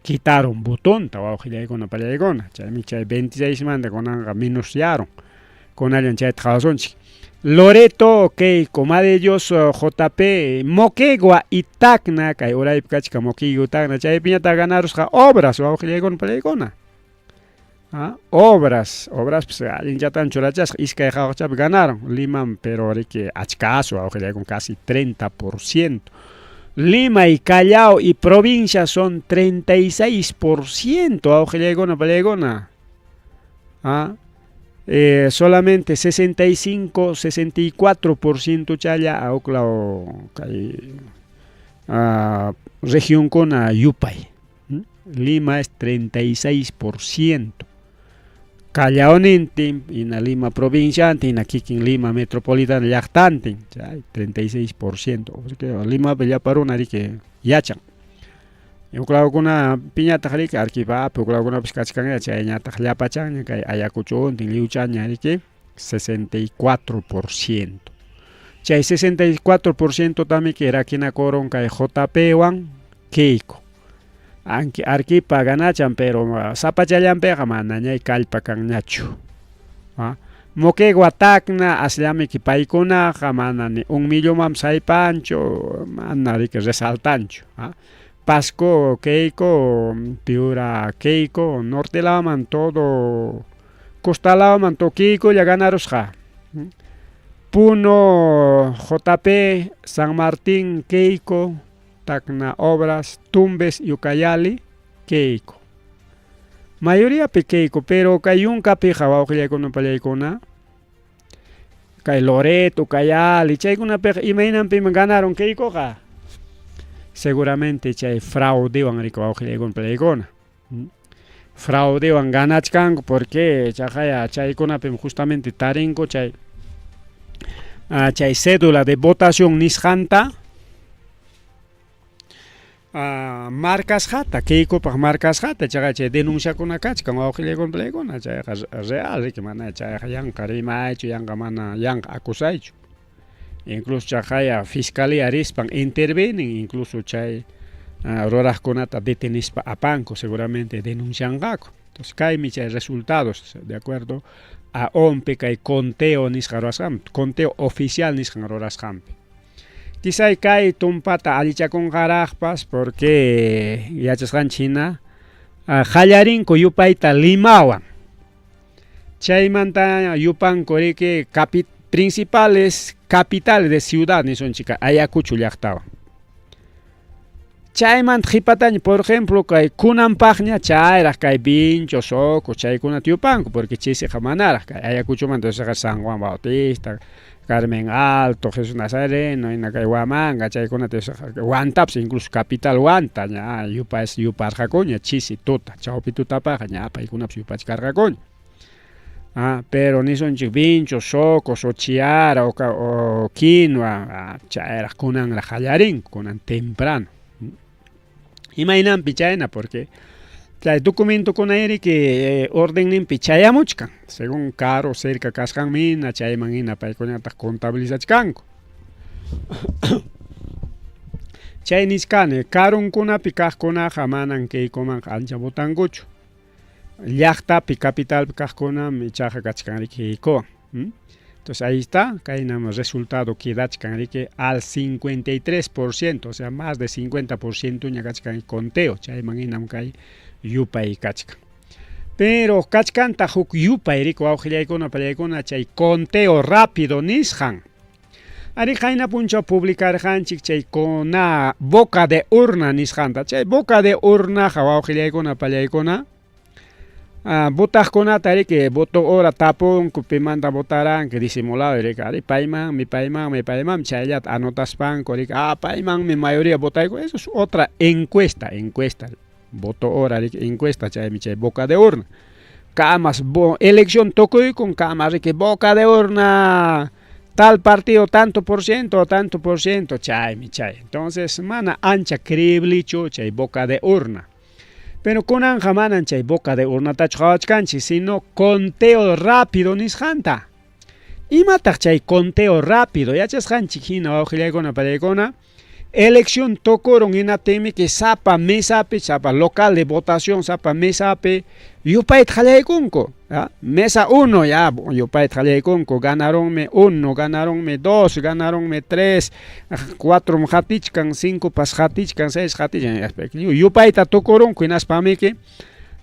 Speaker 2: quitaron votonta wawqillaykuna palaykuna, chaymi chay 26 manta kunanqa menosyaron. Kunallan chayta qhawasunchik. Loreto, Keiko, Madre Dios, JP, Moquegua y Tacna, kay uraypi kachkan Moquegua y Tacna, chaypiñataq ganarusqa obras wawqillaykuna palaykuna. Obras, obras pues allinchatan churachasqa, iskay qhawaqchapi ganaron, Liman pero riki achkasu wawqillaykuna casi 30%. Lima y Callao y provincia son 36% wawqillaykuna palaykuna. Solamente 65, 64% challa huklaw kay regionkuna yupay. Lima es 36%. Callao nintin, hina Lima provinciantin, hina kikin Lima metropolitana llaqtantin, chay 36%. Limapi llapa runa riki yachan. Huklawkuna piñataq riki Arequipapi huklawkunapas kachkanña chayñataq llapachanña kay Ayacuchontin lliwchaña riki 64%. Chay 64% tamiki rakinakurun kay JP wan Keiko. Anki Arequipa ganachan pero sapachallanpiqa manañay kallpa kanñachu. Moquegua Tacna asllamiki paykunaqa mana ni un millonmanpas haypanchu, mana riki resaltanchu. Pasco, Keiko, Piura, Keiko, norte lawman todo, costa lawman todo Keikolla ganarusqa. Puno, JP, San Martín, Keiko, Tacna Obras, Tumbes y Ucayali, Keiko. Mayoriapi Keiko, pero kay yunkapiqa wawqillaykuna pallaykuna, kay Loreto, Ucayali, chaykunapiqa imaynanpimi ganaron Keikoqa. Seguramente chay fraudewan riki wawqillaykuna pallaykuna. Fraudewan ganachkanku porque chaqaya chaykunapim justamente tarinku chay chay cédula de votación nisqanta marcasqata, Keikopaq marcasqata, chaqa chay denunciakuna kachkan wawqillaykuna palaykuna, chayqa real riki mana chayqa yanqa rimaychu, yanqa mana yanqa acusaychu. Incluso chaqaya fiscalía rispan intervienen, incluso chay ruraqkunata detenispa apanku, seguramente denuncianqaku. Entonces kaymi chay resultados de acuerdo a ONPE kay conteo nisqa rurasqanpi, conteo oficial nisqan rurasqanpi. Quizá kay tumpata allichakunqaraqpas porque yachasqanchik hina qallarinku yupayta Limawan. Chaymanta yupanku riki principales capitales de ciudad nisunchik Ayacucho llaqtawan. Chaymanta qhipataña, por ejemplo, kay kunanpaqña chayraq kay Vincho, Soco, chaykunata yupanku porque chisiqa manaraq kay Ayacuchomanta San Juan Bautista, Carmen Alto, Jesús Nazareno, hina kay Huamanga, chaykunata Huantapas, incluso capital Huanta, ña yupas yuparqakuña chisi tuta, chawpi tutapaqqa ña paykunapas yupachkarqakuña. Ah, pero nisunchik Vinchos, Socos, o Chiara, o, o Quinua, ah, chayraq kunanraq qallarinku, kunan temprano. Imaynanpi chayna, porque chay documentokunariki ordenninpi chayamuchkan, según caro cerca kasqanmi hina, chayman hina paykunataq contabilizachkanku. Chay nichkani, karunkunapi kaqkunaqa manan kaykumanqa ancha votankuchu. Llaqtapi, capitalpi kaqkunam ichaqa kachkan riki kaykuwan. Entonces ahí está, kaynam resultado quedachkan riki al 53%, o sea, más de 50% ña kachkan conteo, chayman hinam kay yupay kachkan. Pero kachkantaq huk yupay riki wawqillaykuna pallaykuna chay conteo rápido nisqan. Ari qayna punchaw publicarqanchik chay kona boca de urna nisqanta. Chay boca de urnaqa wawqillaykuna pallaykuna votaqkunata riki voto hora tapunku pimanta votaranki disimulado riki ari paymanmi paymanmi paymanmi chayllata anotaspanku riki paymanmi mayoría votayku eso es otra encuesta encuesta voto hora riki encuesta chaymi chay boca de urna kamas elección tukuykun kamas riki boca de urna tal partido tanto por ciento tanto por ciento chaymi chay entonces mana ancha creiblechu chay boca de urna. Pero kunanqa manan chay boca de urnatachu qhawachkanchik, sino conteo rápido nisqanta. Imataq chay conteo rápido? Yachasqanchik hina wawqillaykuna pallaykuna, elección tukurun hinaptinmi que sapa mesapi, sapa local de votación, sapa mesapi yupayta qallaykunku. ¿Ya? Mesa 1 ya yupayta qallaykunku, ganarunmi 1, ganarunmi 2, ganarunmi 3, 4 qatichkan, 5 pas qatichkan, 6 qatichkan, yupayta tukurunku hinaspamiki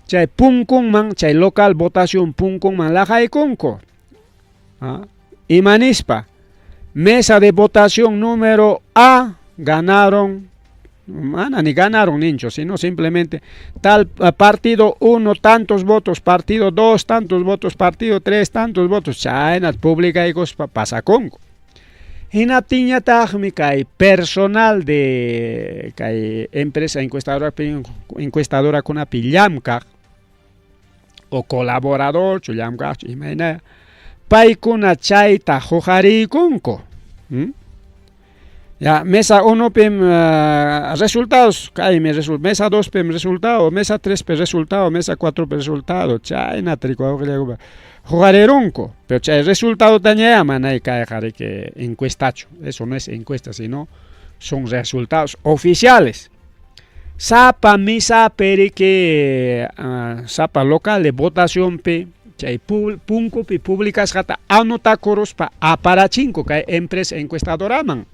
Speaker 2: chay punkunman, chay local votación punkunman laqaykunku. ¿Ah? Ima nispa, mesa de votación número A ganaron, mana ni ganaron ninchu, sino simplemente tal partido 1 tantos votos, partido 2 tantos votos, partido 3 tantos votos, chaynata publicaykuspa pasakunku. Hinaptinñataqmi kay personal de kay empresa encuestadora encuestadorakunapi llamkaq o colaborador chu llamkaqchu imayna paykuna chayta huqariykunku. Ya, mesa 1 pim resultados, kaymi mesa 2 pim resultado, mesa 3 pi resultado, mesa 4 pi resultado, chaynata riki wawqillaykuna huqarirunku, pero chay resultadotañaya manay kayqa riki encuestachu, eso no es encuesta, sino son resultados oficiales. Sapa mesapi riki sapa local de votacionpi chay punkupi publicasqata anotakuruspa aparachinku kay empresa encuestadoraman.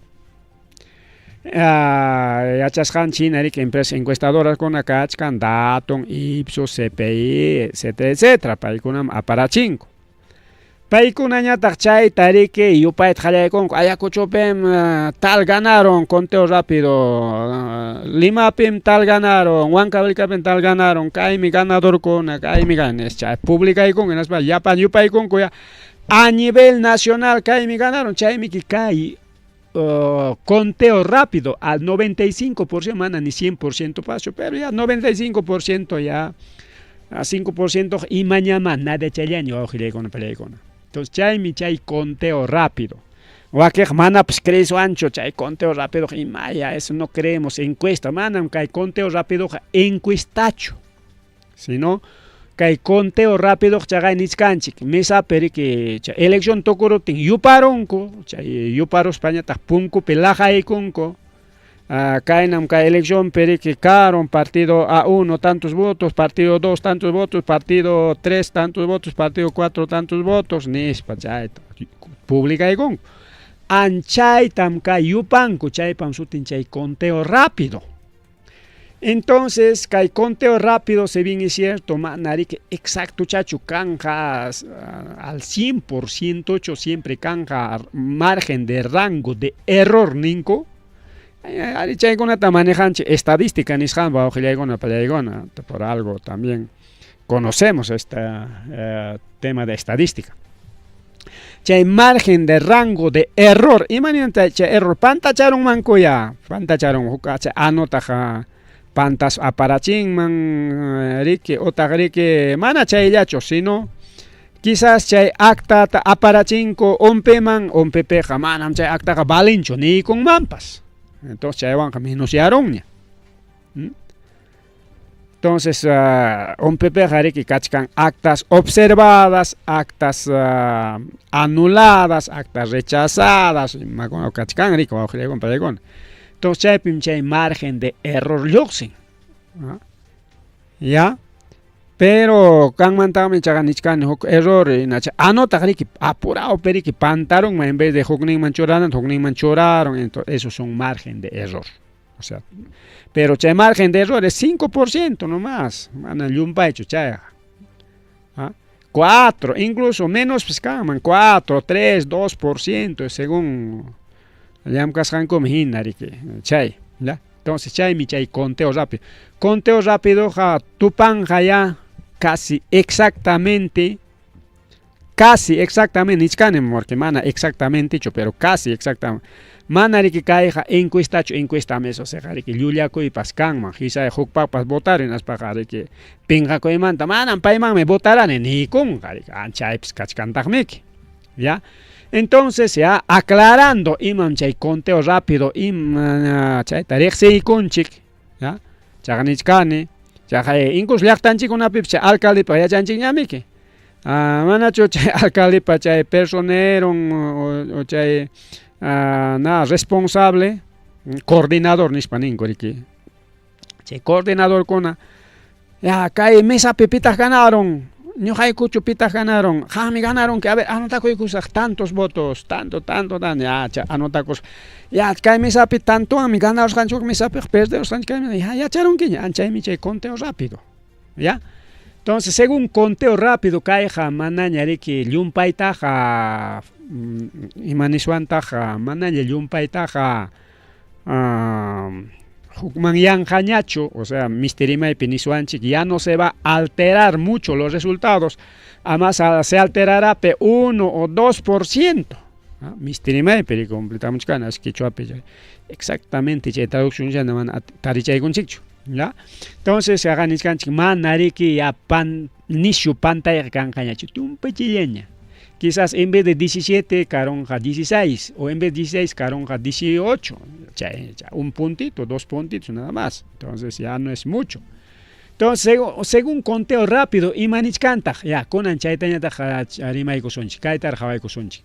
Speaker 2: Yachasqanchik hina riki empresa encuestadorakuna kachkan Datum, Ipsos, CPI, etcétera, etcétera, paykunam aparachinku. Paykunañataq chayta riki yupayta qallaykunku, Ayacuchopim tal ganaron, conteo rápido, Limapim tal ganaron, Huancavelicapim tal ganaron, kaymi ganadorkuna, kaymi chay publicaykunku hinaspa llapan yupaykunku ya a nivel nacional kaymi ganaron, chaymi kay conteo rápido al 95%, mana ni 100% paso, pero ya 95% ya, a 5% imañama nada chayllaña wawqillaykuna pallaykuna. Entonces chaymi chay conteo rápido. Wakiq manapas creeswanchu chay conteo rápido imaya, eso no creemos encuesta, manam kay conteo rápidoqa encuestachu, sino kay conteo rápido chaqay nichkanchik mesapi riki chay elección tukuruptin yuparunku, chay yuparuspañataq punkupi laqaykunku, kaynam kay eleccionpi riki karun partido A1 tantos votos, partido 2 tantos votos, partido 3 tantos votos, partido 4 tantos votos, nispa chayta publicaykunku. Anchaytam kay yupanku, chaypam sutin chay conteo rápido. Entonces, kay conteo rápido, si bien es cierto, mana riki exacto chachu kanja al 100% cho siempre kanja margen de rango de error ninku. Ari chaykunata manejanchik estadística nisqanpa wawqillaykuna pallaykuna, por algo también conocemos este tema de estadística. Chay margen de rango de error, imaninta chay error pantacharunmankuya, pantacharun huk chay anotaq pantas aparachinman riki otaq riki mana chayllachu, sino quizás chay actata aparachinku ONPEman, ONPEpiqa manam chay actaqa valinchu niykunmanpas. Entonces chaywanqa menusyarunña. Entonces ONPEpiqa riki kachkan actas observadas, actas anuladas, actas rechazadas, imakuna kachkan riki wawqillaykuna paykuna. Entonces chaypim chay margen de error lluqsin. Ya. Pero kanmantaqmi chaqa nichkani huk error hina anotaq riki apurado riki pantarunman en vez de hukninman churananta hukninman churarun, entonces eso es un margen de error. O sea, pero chay margen de error es 5% nomás, mana llumpaychu chayqa. 4, incluso menos pues kanman, 4, 3, 2% según llamkasqankumi hina riki chay, ¿ya? Entonces chaymi chay conteo rápido. Conteo rápido tupanja ya casi exactamente nichkani porque mana exactamente pero casi exactamente. Mana riki kayqa encuestachu, encuesta eso seqa riki llullakuypas kanman, quizá hukpaqpas votaron hinaspaqa riki pinqakuymanta manam paymanmi votarani niykunqa riki, chaypis kachkantaqmiki, ¿ya? Entonces ya aclarando imam chay conteo rápido ima chayta riqsiykunchik, ¿ya? Chaqa nichkani, chaqa incluso llaqtanchikkunapipis chay alcaldepaq yachanchikñamiki. Manachu chay alcaldepa chay personeron o chay na responsable coordinador nispa ninku riki. Chay coordinadorkuna ya kay mesapi pitaq ganaron, ñuqaykuchu pitaq ganaron, qammi ganaron que a ver anotakuykusaq tantos votos, tanto, tanto, tanto, ya anotakus. Ya kay mesapi tantowanmi ganarusqanchik, mesapiqa perderusqanchik kay ya yacharunkiña, chaymi chay conteo rápido, ¿ya? Entonces, según conteo rápido kayqa manaña riki llumpaytaqa ima niswantaqa manaña llumpaytaqa hukmanyanqañachu, o sea, misterimaypi niswanchik ya no se va a alterar mucho los resultados, además se alterará pe 1 o 2%. Misterimaypi completamuchkana quichuapi exactamente chay traducción ya no mana tarichaykunchikchu. ¿Ya? Entonces, hagan nichkanchik mana riki ya pan nishu pantayqa kanqañachu tumpachillaña. Quizás en vez de 17 karonqa 16 o en vez de 16 karonqa 18, chay, un puntito, dos puntitos nada más. Entonces ya no es mucho. Entonces, según conteo rápido ima nichkantaq, ya kunan chaytañataq rimaykusunchik, kaytaraq qhawaykusunchik.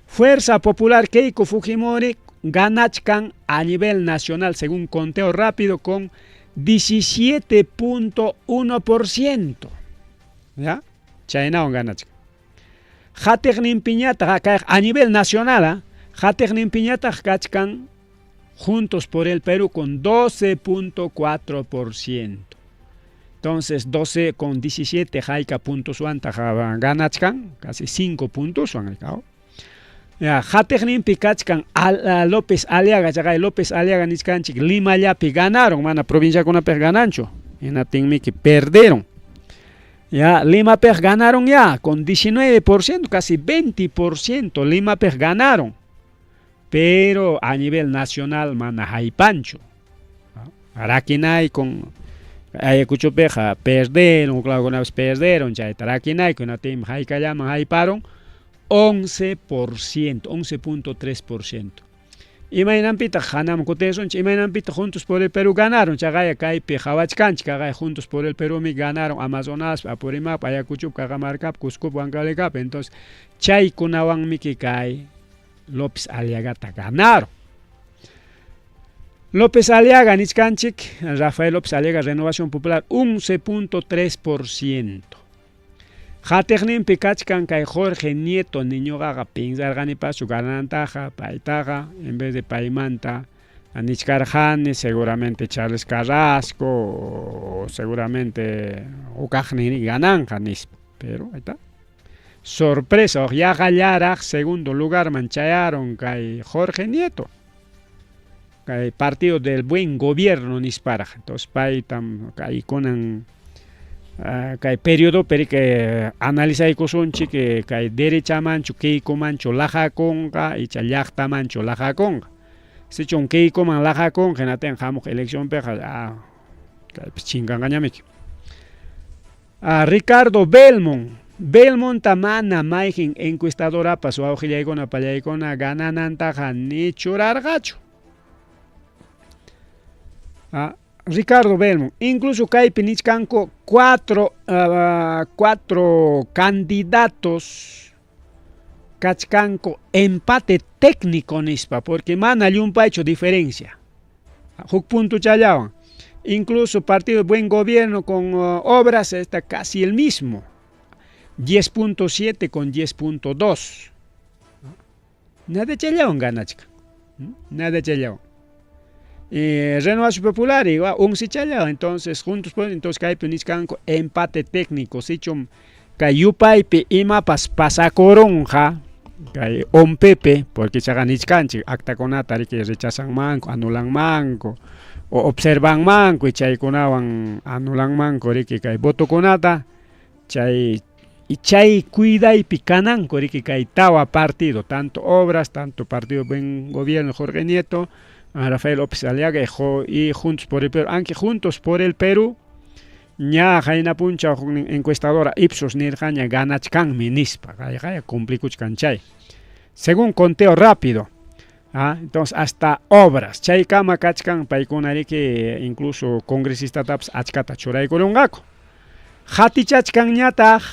Speaker 2: Fuerza Popular Keiko Fujimori ganachkan a nivel nacional según conteo rápido con 17.1%. ¿Ya? Chaynawan ganachkan. Qatiqninpiñataq a nivel nacional, qatiqninpiñataq kachkan Juntos por el Perú con 12.4%. Entonces 12 con 17 hayka puntuswantaq ganachkan, casi 5 puntos Ya, qatiqninpi kachkan López Aliaga, chaqay López Aliaga nichkanchik Limallapi ganaron, mana provinciakunapiq gananchu, hinaptinmiki perdieron. Ya, Limapiq ganaron ya con 19%, casi 20% Limapiq ganaron. Pero a nivel nacional mana haypanchu. Rakinayku Ayacuchopiqa perdieron, claro, perdieron, chayta rakinayku hinaptinmi haykallaman hayparon 11%, 11.3%. Imaynanpitaq hanaman kutisunchik, imaynanpitaq Juntos por el Perú ganaron, chaqaya kaypi qhawachkanchik, chaqaya Juntos por el Perú mi ganaron Amazonaspi, Apurímac, Ayacuchopi, Cajamarcapi, Cuscopi, Huancavelicapi. Entonces, chaykunawanmiki kay López Aliagata ganaron. López Aliaga nichkanchik, Rafael López Aliaga, Renovación Popular, 11.3%. Qatiqninpi kachkan kay Jorge Nieto niñuqaqa pinsarqanipaschu ganantaqa paytaqa, en vez de paymanta nichkarqani seguramente Charles Carrasco o seguramente hukaqnin gananqa nispa, pero ahí está. Sorpresa, yaqallaraq segundo lugarman chayaron kay Jorge Nieto. Kay partido del buen gobierno nisparaq. Entonces paytam kay kunan Kay periodopi riki analizaykusunchik kay derechamanchu Keikomanchu laqakunqa icha llaqtamanchu laqakunqa. Sichum Keikoman laqakunqa hinaptinqa hamuq eleccionpiqa kaypis chinkanqañamiki. Ricardo Belmont. Belmonta mana mayqin encuestadorapas wawqillaykuna pallaykuna gananantaqa ni churarqachu. Ricardo Belmont, incluso kaypi nichkanku cuatro candidatos kachkanku empate técnico nispa, porque mana llumpaychu diferencia. Huk puntochallawan. Incluso Partido Buen Gobierno con Obras está casi el mismo. 10.7 con 10.2. Nada challawan ganachkan. Nada challawan. Renovación Popular igual 11 challawan. Entonces, juntos pues, entonces kaypi nichkanku empate técnico. Sichum kay yupaypi imapas pasakurunqa kay OMPP, porque chaqa nichkanchik actakunata riki rechazanmanku, anulanmanku o observanmanku y chaykunawan anulanmanku riki kay votokunata chay chay cuidaypi kananku riki kay tawa partido, tanto Obras, tanto Partido Buen Gobierno Jorge Nieto, Rafael López Aliaga y Juntos por el Perú, aunque Juntos por el Perú ña qayna punchaw huknin encuestadora Ipsos nirqaña ganachkanmi nispa, kayqaya cumplikuchkan chay. Según conteo rápido. Entonces hasta Obras, chaykama kachkan paykuna riki incluso congresistatapas achkata churaykurunqaku. Qatichachkanñataq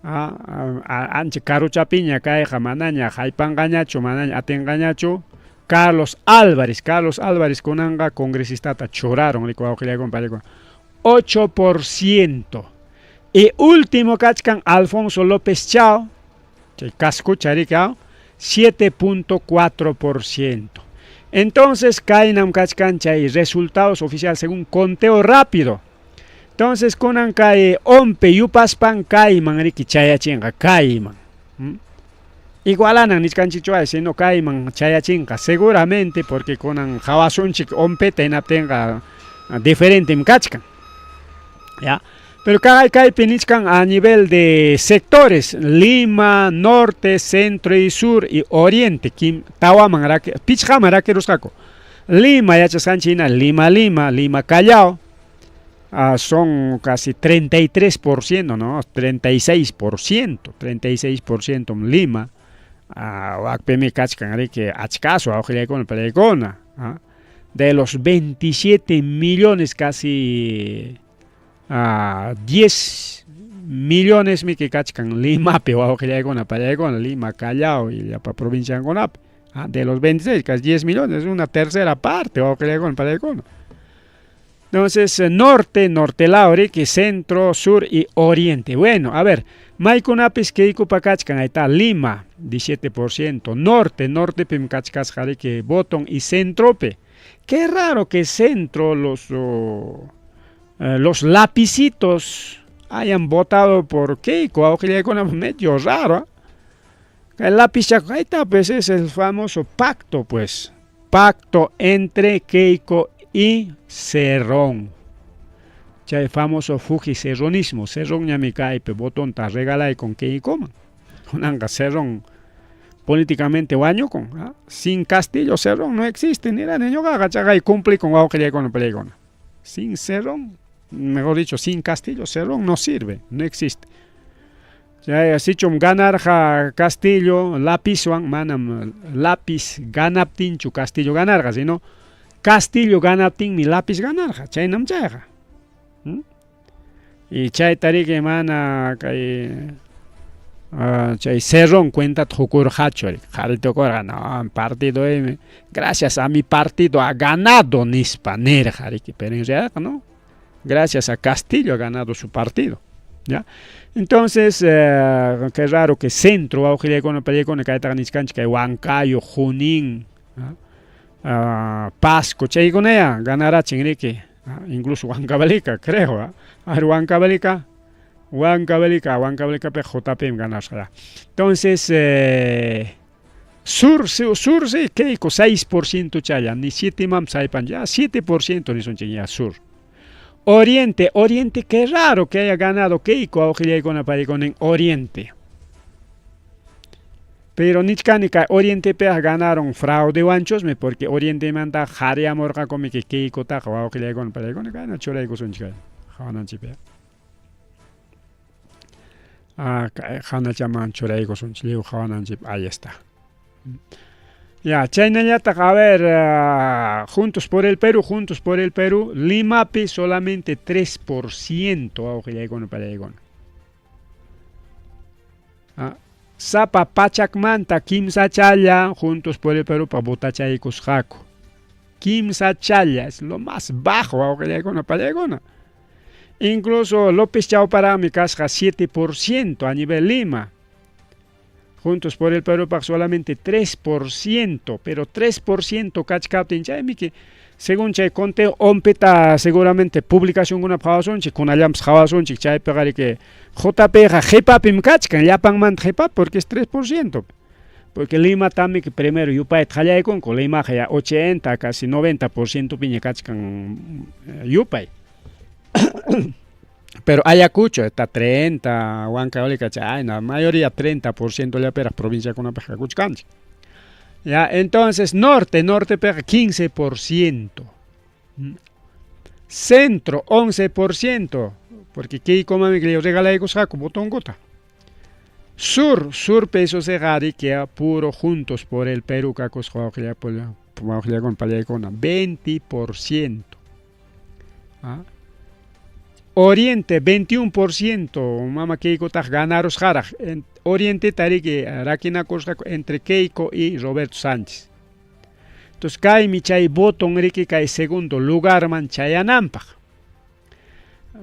Speaker 2: ancha karuchapiña kayqa manaña haypanqañachu, manaña atinqañachu Carlos Álvarez. Carlos Álvarez kunanqa congresistata churaron riki wawqillaykuna paykuna 8%. Y último kachkan Alfonso López Chao, chay cascucha riki 7.4%. Entonces kaynam kachkan chay resultados oficiales según conteo rápido. Entonces kunan kay OMPE yupaspan kayman riki chayachinqa kayman. Igualanan nichkanchikchu sino kayman chayachinqa seguramente porque kunan qawasunchik OMPEta hinaptinqa diferentem kachkan. Ya. Pero kaypi nichkan a nivel de sectores, Lima, Norte, Centro y Sur y Oriente, kim tawaman raki, pichqaman rakirusqaku. Lima yachasqanchik hina, Lima, Lima, Lima, Callao, son casi 33%, ¿no? 36%, 36% Lima. Wakpimi kachkan riki achkasu awqillaykuna palaykuna. De los 27 millones casi 10 millones miki kachkan Limapi wawqillaykuna palaykuna, Lima, Callao y llapa provinciankunapi. De los 26, casi 10 millones, una tercera parte wawqillaykuna palaykuna. Entonces, norte, norte lado, riki, centro, sur y oriente. Bueno, a ver, maykunapis Keikopa kachkan, ahí está, Lima, 17%, norte, norte pim kachkasqa riki, voton y centrope. Qué raro que centro, los lapicitos hayan votado por Keiko, awqillaykuna medio raro. El lápiz, ahí está, pues es el famoso pacto, pues. Pacto entre Keiko y Cerrón. Chay famoso Fuji-Cerronismo. Cerrón ñami kaypi votonta regalay con Keiko. Kunanqa Cerrón políticamente wañukun. Sin Castillo Cerrón no existe. Nirani ñuqaqa chaqay cumplikun wawqillaykuna palaykuna. Sin Cerrón, mejor dicho, sin Castillo Cerrón no sirve, no existe. Chay sichum ganarqa Castillo lapizwan, manam lápiz ganaptinchu Castillo ganarqa, sino Castillo ganaptinmi lápiz ganarqa, chaynam chayqa. Y chayta riki mana kay chay Cerrón cuentata qukurqachu, qhari tukurqa, no, partido gracias a mi partido ha ganado nispa nirqa riki, pero en realidad no, gracias a Castillo ha ganado su partido. ¿Ya? Entonces, qué raro que centro wawqillaykuna pallaykuna kaytaqa nichkanchik kay Huancayo, Junín, Pasco, chaykunaya ganarachin riki, incluso Huancavelica, creo, a ver, Huancavelica, Huancavelica, Huancavelicapiqa JP ganasqa. Entonces, sur, sur sí, Keiko 6% challa, ni 7 mam saypan, ya 7% nisunchik ya sur. Oriente, Oriente, qué raro que haya ganado Keiko awqillaykuna paykuna en Oriente. Pero nichkani kay Orientepiqa ganaron fraudewanchusmi porque Orientemanta qhariyamurqakumi que Keikotaqa wawqillaykuna paykuna kayna churaykusunchik kay hawananchikpi. Ah, kay hanachaman churaykusunchik lliw hawananchikpi ahí está. Ya, chaynallataq, a ver, Juntos por el Perú, Juntos por el Perú, Limapi solamente 3% wawqillaykuna pallaykuna. Ah, sapa pachakmanta kimsachalla Juntos por el Perú pa votachaykusqaku. Kimsachalla es lo más bajo wawqillaykuna pallaykuna. Incluso López Chauparami kasqa 7% a nivel Lima. Juntos por el Perú solamente 3%, pero 3% kachkaptin chaymi que según chay conteo ONPEta seguramente publicacionkuna qhawasunchik kunallanpas qhawasunchik chaypiqa riki JP qhipapim kachkan llapanmanta qhipapi porque es 3%. Porque Lima también que primero yupayta qallaykunku Limaqa ya 80 casi 90% piña kachkan yupay. Pero Ayacucho está 30, Huancavelica, chay, la mayoría 30% llapiraq provinciakunapaq kakuchkanchik. Ya, entonces norte, norte piqa 15%. Centro 11%, porque Keikomanmi regalaykusqaku votonkuta. Sur, sur peso que puro Juntos por el Perú kakusqa wawqillaykuna pallaykuna 20%. ¿Ah? Oriente 21%, mama Keikotaq ganarusqaraq. Oriente tariki rakinakusqaku entre Keiko y Roberto Sánchez. Entonces kaymi chay voton riki kay segundo lugarman chayananpaq.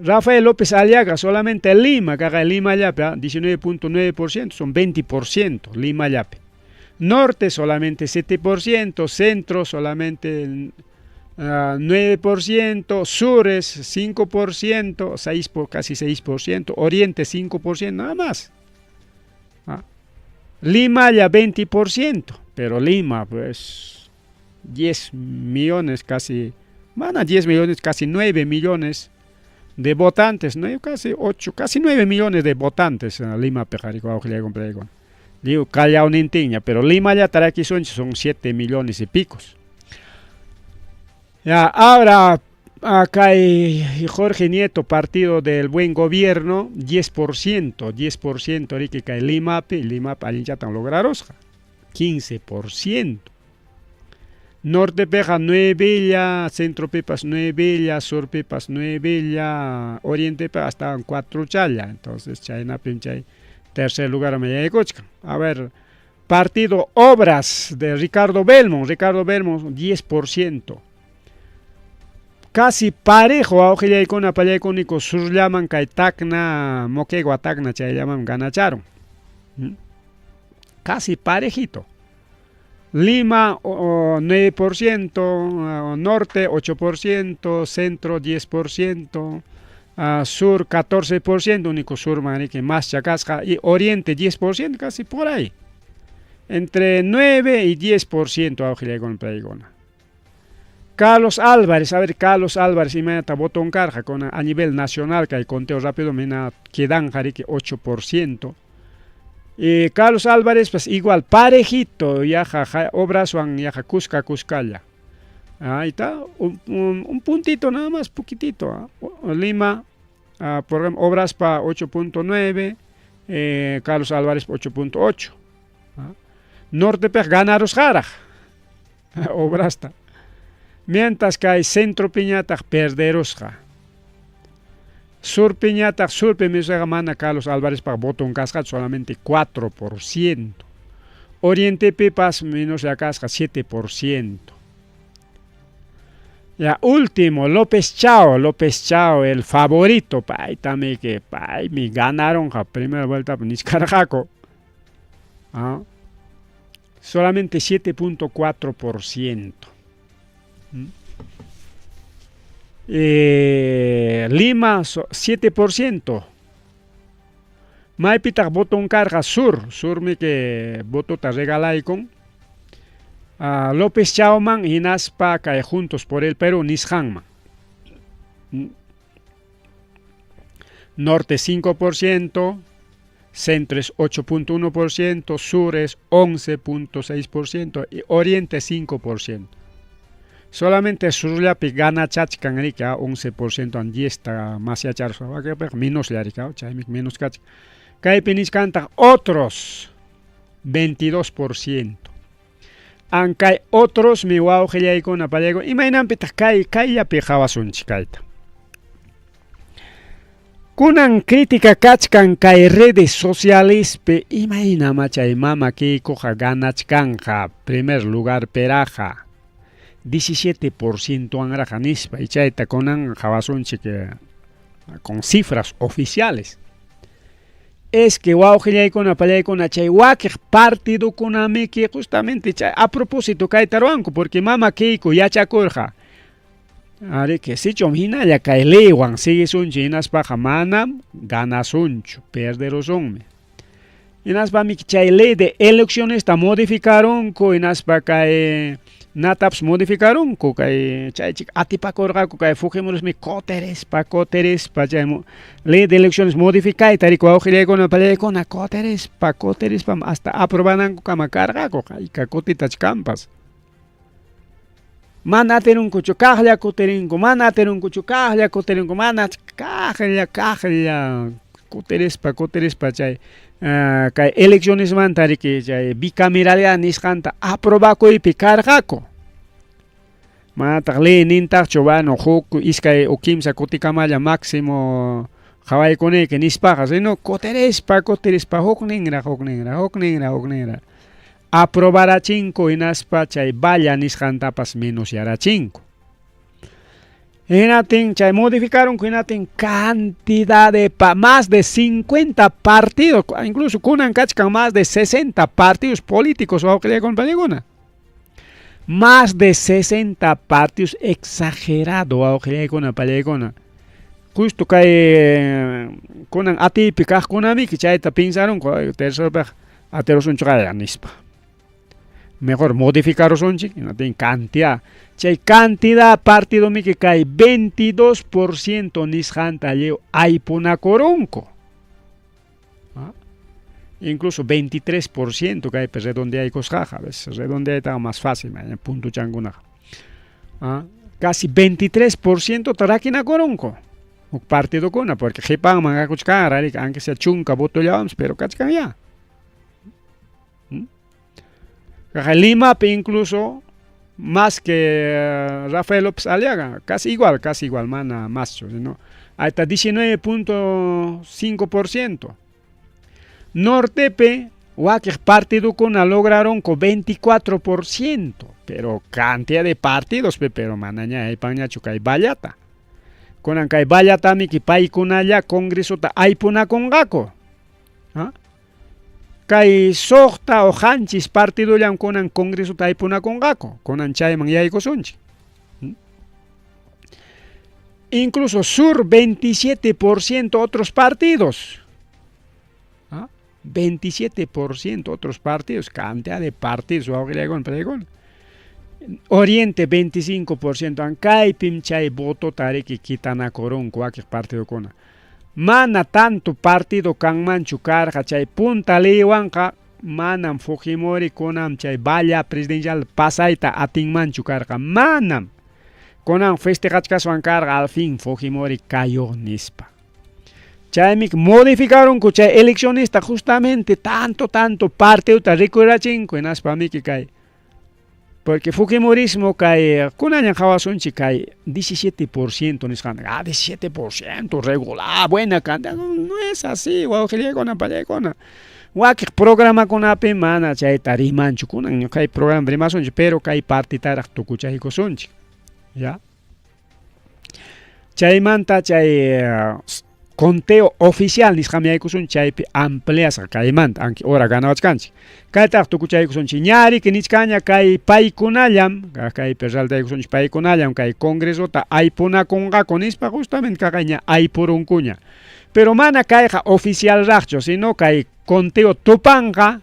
Speaker 2: Rafael López Aliaga, solamente Lima, kaqa Lima llapi, 19.9%, son 20% Lima llapi. Norte solamente 7%, centro solamente 9%, sur es 5%, 6 por, casi 6%, oriente 5%, nada más. ¿Ah? Lima ya 20%, pero Lima pues 10 millones casi, van a 10 millones, casi 9 millones de votantes, ¿no? Casi 8, casi 9 millones de votantes en Lima, Digo, Callao nintinña, pero Lima ya son, son 7 millones y picos. Ya, ahora acá hay Jorge Nieto, partido del buen gobierno, 10%, 10%, ahorita que Lima, Lima, allinchatan lograrosqa, 15%. Norte piqa 9 Centro pipas 9, Sur pipas 9, Oriente piqa hasta 4 challa. Entonces, chaynapim chay tercer lugar me yaykuchkan. A ver, partido Obras de Ricardo Belmont, Ricardo Belmont 10%. Casi parejo awqillaykuna pallaykuniku surllaman kay Tacna, Moquegua Tacna chayllaman ganacharon. Casi parejito. Lima 9%, Norte 8%, Centro 10%, Sur 14%, único sur que más chacasca, y Oriente 10%, casi por ahí. Entre 9 y 10% awqillaykuna. Carlos Álvarez, a ver, Carlos Álvarez, imaynata voton karqa con a nivel nacional, que hay conteo rápido, mina quedan riki 8%. Y Carlos Álvarez, pues igual, parejito, yaqa, obraswan, yaqa, kuska, kuskalla. Ahí está, un puntito nada más, poquitito. ¿Ah? Lima, por ejemplo, Obras pa 8.9, Carlos Álvarez 8.8. ¿Ah? Norte pe ganarusqaraq, Obrasta. Mientras que hay Centro piñataq perderusqa. Sur piñataq, Sur mana Carlos Álvarez pa voton kasqa solamente 4%. Oriente pipas menos ya kasqa 7%. Ya último, López Chao, López Chao, el favorito, pay también que pay mi ganaron la primera vuelta nichkarqaku. ¿Ah? Solamente 7.4%. Lima 7%. Maypitaq voton karqa sur, surmi que votota regalaykun. López Chauman hinaspa kay Juntos por el Perú nisqanman. Norte 5%, centro es 8.1%, sur es 11.6% y oriente 5%. Solamente surllapi ganachachkan rika 11% an 10 ta masyacharusqa wakinpiqa menoslla rika chaymi menos kachkan. Kaypi nichkantaq otros 22%. An kay otrosmi wawqillaykuna pallaykuna imaynanpitaq kay kayllapi qawasunchik kayta. Kunan crítica kachkan kay redes socialespi imaynama chay mama Keikoqa ganachkanqa primer lugar peraqa 17% anraqa nispa y chayta kunan qawasunchik con cifras oficiales. Es que wawqillaykuna pallaykuna chay wakiq partidokunamiki justamente chay a propósito kayta ruwanku porque mama Keiko yachakurqa Ariki, sichum hinalla kay leywan siguisunchik hinaspaqa manam ganasunchu, perderusunmi. Hinaspami chay ley de eleccionesta modificarunku hinaspa kay natapas modificarunku kay chaychik atipakurqaku kay Fujimorismi kutirispa kutirispa chay ley de elecciones modificayta riki wawqillaykuna pallaykuna kutirispa kutirispam hasta aprobanankukama karqaku hayka kutitach kanpas. Mana atirunkuchu kaqlla kutirinku, mana atirunkuchu kaqlla kutirinku, mana kaqlla kaqlla kutirispa kutirispa chay kay eleccionesmanta riki chay bicameralidad nisqanta aprobakuypi karqaku. Manataq leynintaqchu bueno huk iskay o kimsa kutikamalla máximo qhawaykunayki nispaqa, sino kutirispa kutirispa hukninraq hukninraq hukninraq hukninraq aprobarachinku hinaspa chay valla nisqantapas menosyarachinku. Hinaptin chay modificarunku hinaptin cantidad de más de 50 partidos, incluso kunan kachkan más de 60 partidos políticos wawqillaykuna panikuna. Más de 60 partidos exagerado wawqillaykuna pallaykuna. Justo kay kunan atiypi kaqkunamiki chayta pinsarunku terceropaq atirusunchik nispa. Mejor modificarusunchik hinaptin cantidad. Chay cantidad partidomiki kay 22% nisqanta lliw aypunakurunku. Incluso 23% kaypi redondeaykusqaqa, a veces redondeaytaqa más fácil, puntuchankunaqa. Casi 23% rakinakurunku huk partidokuna, porque qhipanman hakuchkanra, aunque sea chunka votollawanpas, pero kachkan ya. Limapi incluso más que Rafael López Aliaga, casi igual, mana maschu, ¿no? Hasta 19.5%. Nortepe, wakiq partidokuna lograron con 24%, pero cantidad de partidos, pero manaña aypanñachu kay vallata. Kunan kay vallatamiki paykunalla congresota aypunakunqaku. ¿Ah? Kay suqta o qanchis partidollam kunan congresota aypunakunqaku, kunan chayman yaykusunchik. Incluso sur 27% otros partidos. ¿Ah? 27% otros partidos, cantidad de partidos, Oriente 25%, an kaypim chay votota riki kitanakurunku wakiq partidokuna. Mana tanto partido kanmanchu karqa chay punta leywanqa manam Fujimori kunan chay valla presidencial pasayta atinmanchu karqa, manam. Kunan festejachkaswan karqa al fin Fujimori cayó nispa. Chaymi modificarunku chay eleccionista justamente tanto tanto partidota rikurachinku hinaspa miki kay porque Fujimorismo kay kunaña qhawasunchik kay 17% nisqanta, 17% regular, buena cantidad, no es así, wawqillaykuna pallaykuna. Wakiq programakunapi mana chayta rimanchu kunan kay programa rimasunchik, pero kay partitaraq tukuchaykusunchik, ya. Chaymanta chay conteo oficial nisqami yaykusun chaypi ampliasqa kaymanta, aunque hora ganawachkanchik. Kaytaq tukuchaykusunchik ñariki nichkaña kay paykunallam, kaypi realtaykusunchik paykunallam kay congresota aypunakunqaku nispa justamente kaqayña aypurunkuña. Pero mana kayqa oficial raqchu, sino kay conteo tupanqa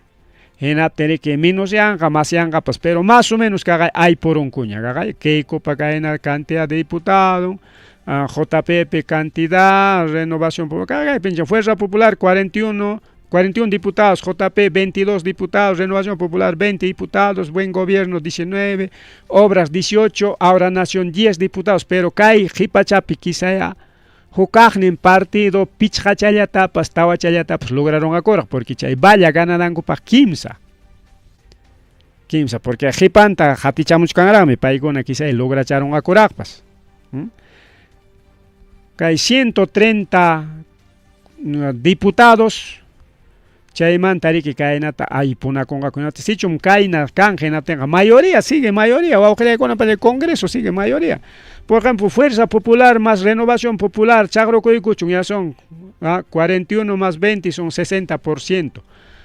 Speaker 2: hinaptin menosyanqa, masyanqapas, pero más o menos kaqay aypurunkuña, kaqay Keikopa kayna cantidad de diputado, JPP cantidad, Renovación Popular, Fuerza Popular 41, 41 diputados, JP 22 diputados, Renovación Popular 20 diputados, Buen Gobierno 19, Obras 18, Ahora Nación 10 diputados, pero kay qipachapi quizá hukaqnin partido pichqachallatapas tawachallatapas lograron porque chay valla gananankupaq kimsa. Kimsa, porque qhipanta hatichamuchkanraqmi paykuna quizá logracharunqakuraqpas. Kay 130 diputados chaymanta riki kaynata aypunakunqakunata sichum kayna kan hinaptinqa mayoría sigue mayoría wawqillaykuna para el Congreso sigue mayoría. Por ejemplo, Fuerza Popular más Renovación Popular, chaqrukuykuchun ya son 41 más 20 son 60%.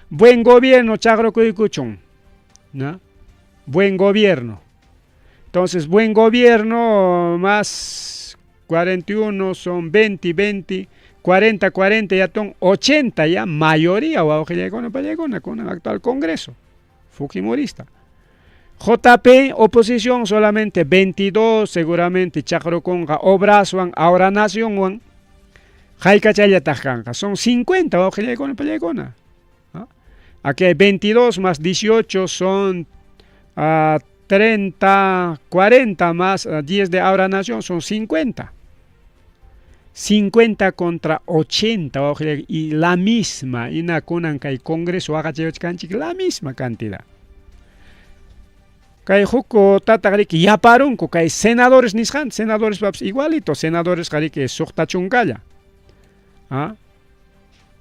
Speaker 2: Buen gobierno, chaqrukuykuchun, ¿no? Buen gobierno. Entonces, buen gobierno más 41 son 20, 20, 40, 40, ya son 80 ya, mayoría, wawqillaykuna pallaykuna con el actual Congreso Fujimorista. JP, oposición solamente 22, seguramente chaqrukunqa Obraswan, Ahora Nacionwan, haykachallataq kanqa, son 50 wawqillaykuna pallaykuna. Aquí hay 22 más 18 son 30, 40 más 10 de Ahora Nación son 50. 50 contra 80 y la misma, ina kunan kay Congreso waqachayachkanchik la misma cantidad. Kay huk tataq riki yaparunku kay senadores nisqanta, senadores papas igualito, senadores riki suqta chunkalla.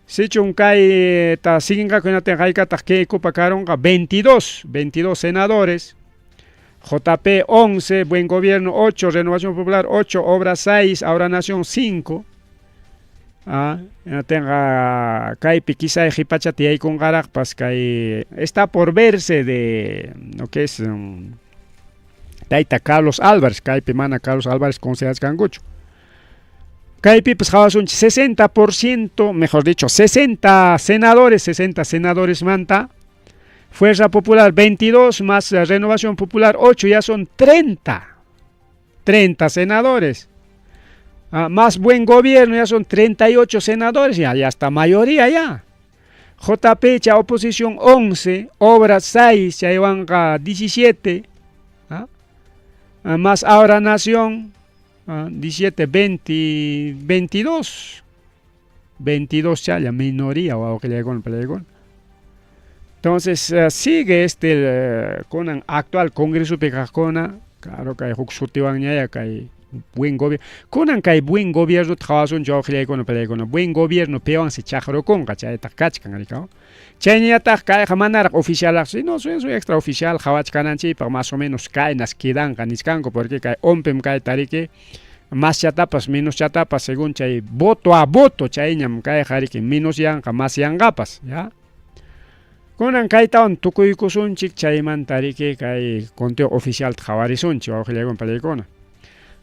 Speaker 2: Sichum kay ta siguinqaku hinaptinqa haykataq Keikopa karunqa 22, 22 senadores. JP 11, Buen Gobierno 8, Renovación Popular 8, Obra 6, Ahora Nación 5. Tenga kaypi quizá qhipachata yaykunqaraqpas kay está por verse de lo que es tayta Carlos Álvarez, kaypi mana Carlos Álvarez considerachkankuchu. Kaypipas qhawasunchik 60%, mejor dicho, 60 senadores, 60 senadores manta, Fuerza Popular 22 más Renovación Popular 8, ya son 30, 30 senadores. Más Buen Gobierno, ya son 38 senadores, ya, ya está mayoría ya. JP, cha oposición 11, Obra 6, chaywanqa 17, más Ahora Nación, 17, 20, 22, 22 challa, minoría, wawqillaykuna. Entonces, sigue este con el actual Congreso kaqkuna, claro que hay huk sutiwanñaya kay buen gobierno. Kunan kay buen gobierno qhawasunchik wawqillaykuna pallaykuna, buen gobierno piwansi chaqrukunqa chaytaq kachkan rikaw. Chayñataq kayqa manaraq oficialaq, sino su extraoficial qhawachkananchikpaq más o menos kaynas quedanqa nichkanku, porque kay ONPEM kayta riki más chatapas menos chatapas según chay voto a voto chayñam kayqa riki menos yanqa más yanqapas, ya. Kunan kaytawan tukuykusunchik chaymanta riki kay conteo oficial qhawarisunchik wawqillaykuna pallaykuna.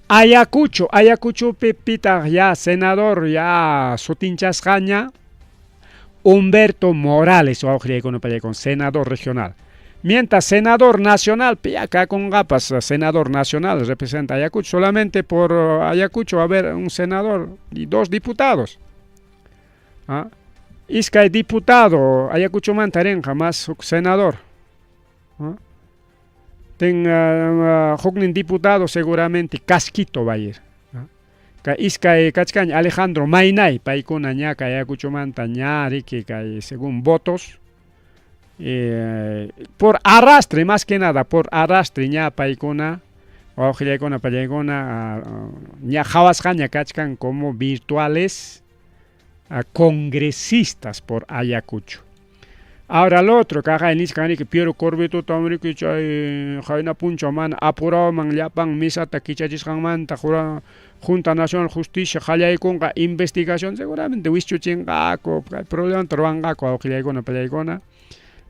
Speaker 2: Ayacucho, Ayacuchopi pitaq ya senador ya sutinchasqaña Humberto Morales wawqillaykuna pallaykuna, senador regional. Mientras senador nacional, ya kakunqapas senador nacional representa Ayacucho, solamente por Ayacucho va a haber un senador y 2 diputados. Iskay diputado Ayacuchomanta rinqa más huk senador. Ten huknin diputado seguramente Casquito va a ir. Kay iskay kachkaña Alejandro Maynay, paykuna ña kay Ayacuchomanta ña riki kay según votos. Por arrastre, más que nada, por arrastre ña paykuna, wawqillaykuna pallaykuna, ña qhawasqaña kachkan como virtuales congresistas por Ayacucho. Ahora el otro, kaqay nichkan riki Piero Corvetto riki chay qayna punchaw mana apurawman llapan mesata kichachisqanmanta Junta Nacional Justicia qallaykunqa investigación seguramente wischuchinqaku, problemata ruwanqaku wawqillaykuna pallaykuna.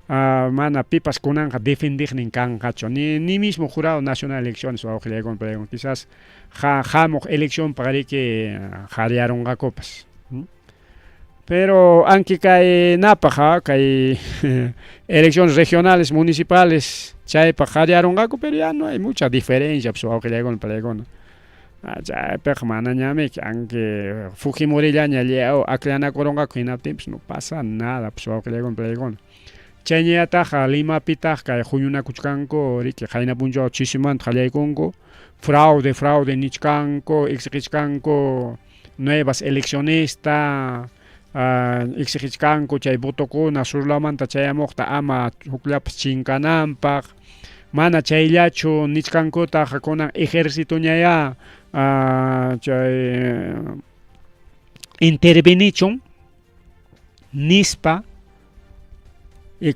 Speaker 2: Mana pipas kunanqa defendiqnin kanqachu, ni mismo Jurado Nacional de Elecciones wawqillaykuna pallaykuna, quizás hamuq elección riki qaryarunqakupas. Pero aunque kay napaq kay elecciones regionales, municipales chaypaq qaryarunqaku, pero ya no hay mucha diferencia pues wawqillaykuna pallaykuna. Chaypiqa manañamiki aunque Fujimorillaña lliw akllanakurunqaku hinaptinpas no pasa nada pues wawqillaykuna palaykuna. Chayñataq Limapitaq kay huñunakuchkanku riki qayna punchaw chisimanta qallaykunku fraude fraude nichkanku exigichkanku nuevas eleccionesta exigichkanku chay votokuna surlawmanta chayamuqta ama hukllapas chinkananpaq mana chayllachu nichkankutaq kunan ejercitoñayá chay intervenichun nispa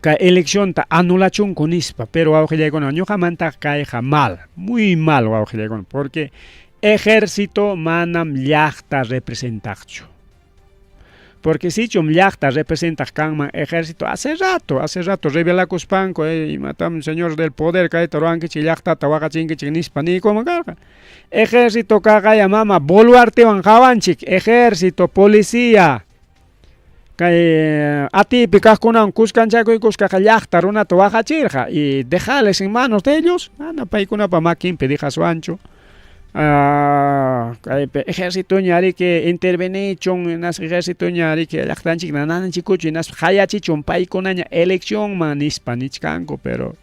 Speaker 2: kay eleccionta anulachunku nispa pero wawqillaykuna ñuqamanta kayqa mal muy mal wawqillaykuna porque ejército manam llaqta representaqchu porque sichum llaqta representaq kanman ejército hace rato hace rato rebelakuspanku imatam señor del poder kayta ruwankichik llaqtata waqachinkichik nispa niykuman karqa ejército kaqaya mama Boluartewan qawanchik ejército policía kay atiypi kaqkunawan kuskanchakuykusqaqa llaqta runata waqachirqa y dejarles en manos de ellos mana paykunapa makinpi dejaswanchu kaypi ejercitoña riki intervenichun hinaspa ejercitoña riki llaqtanchikta nanachikuchun hinaspa qayachichun paykunaña eleccionman nispa nichkanku pero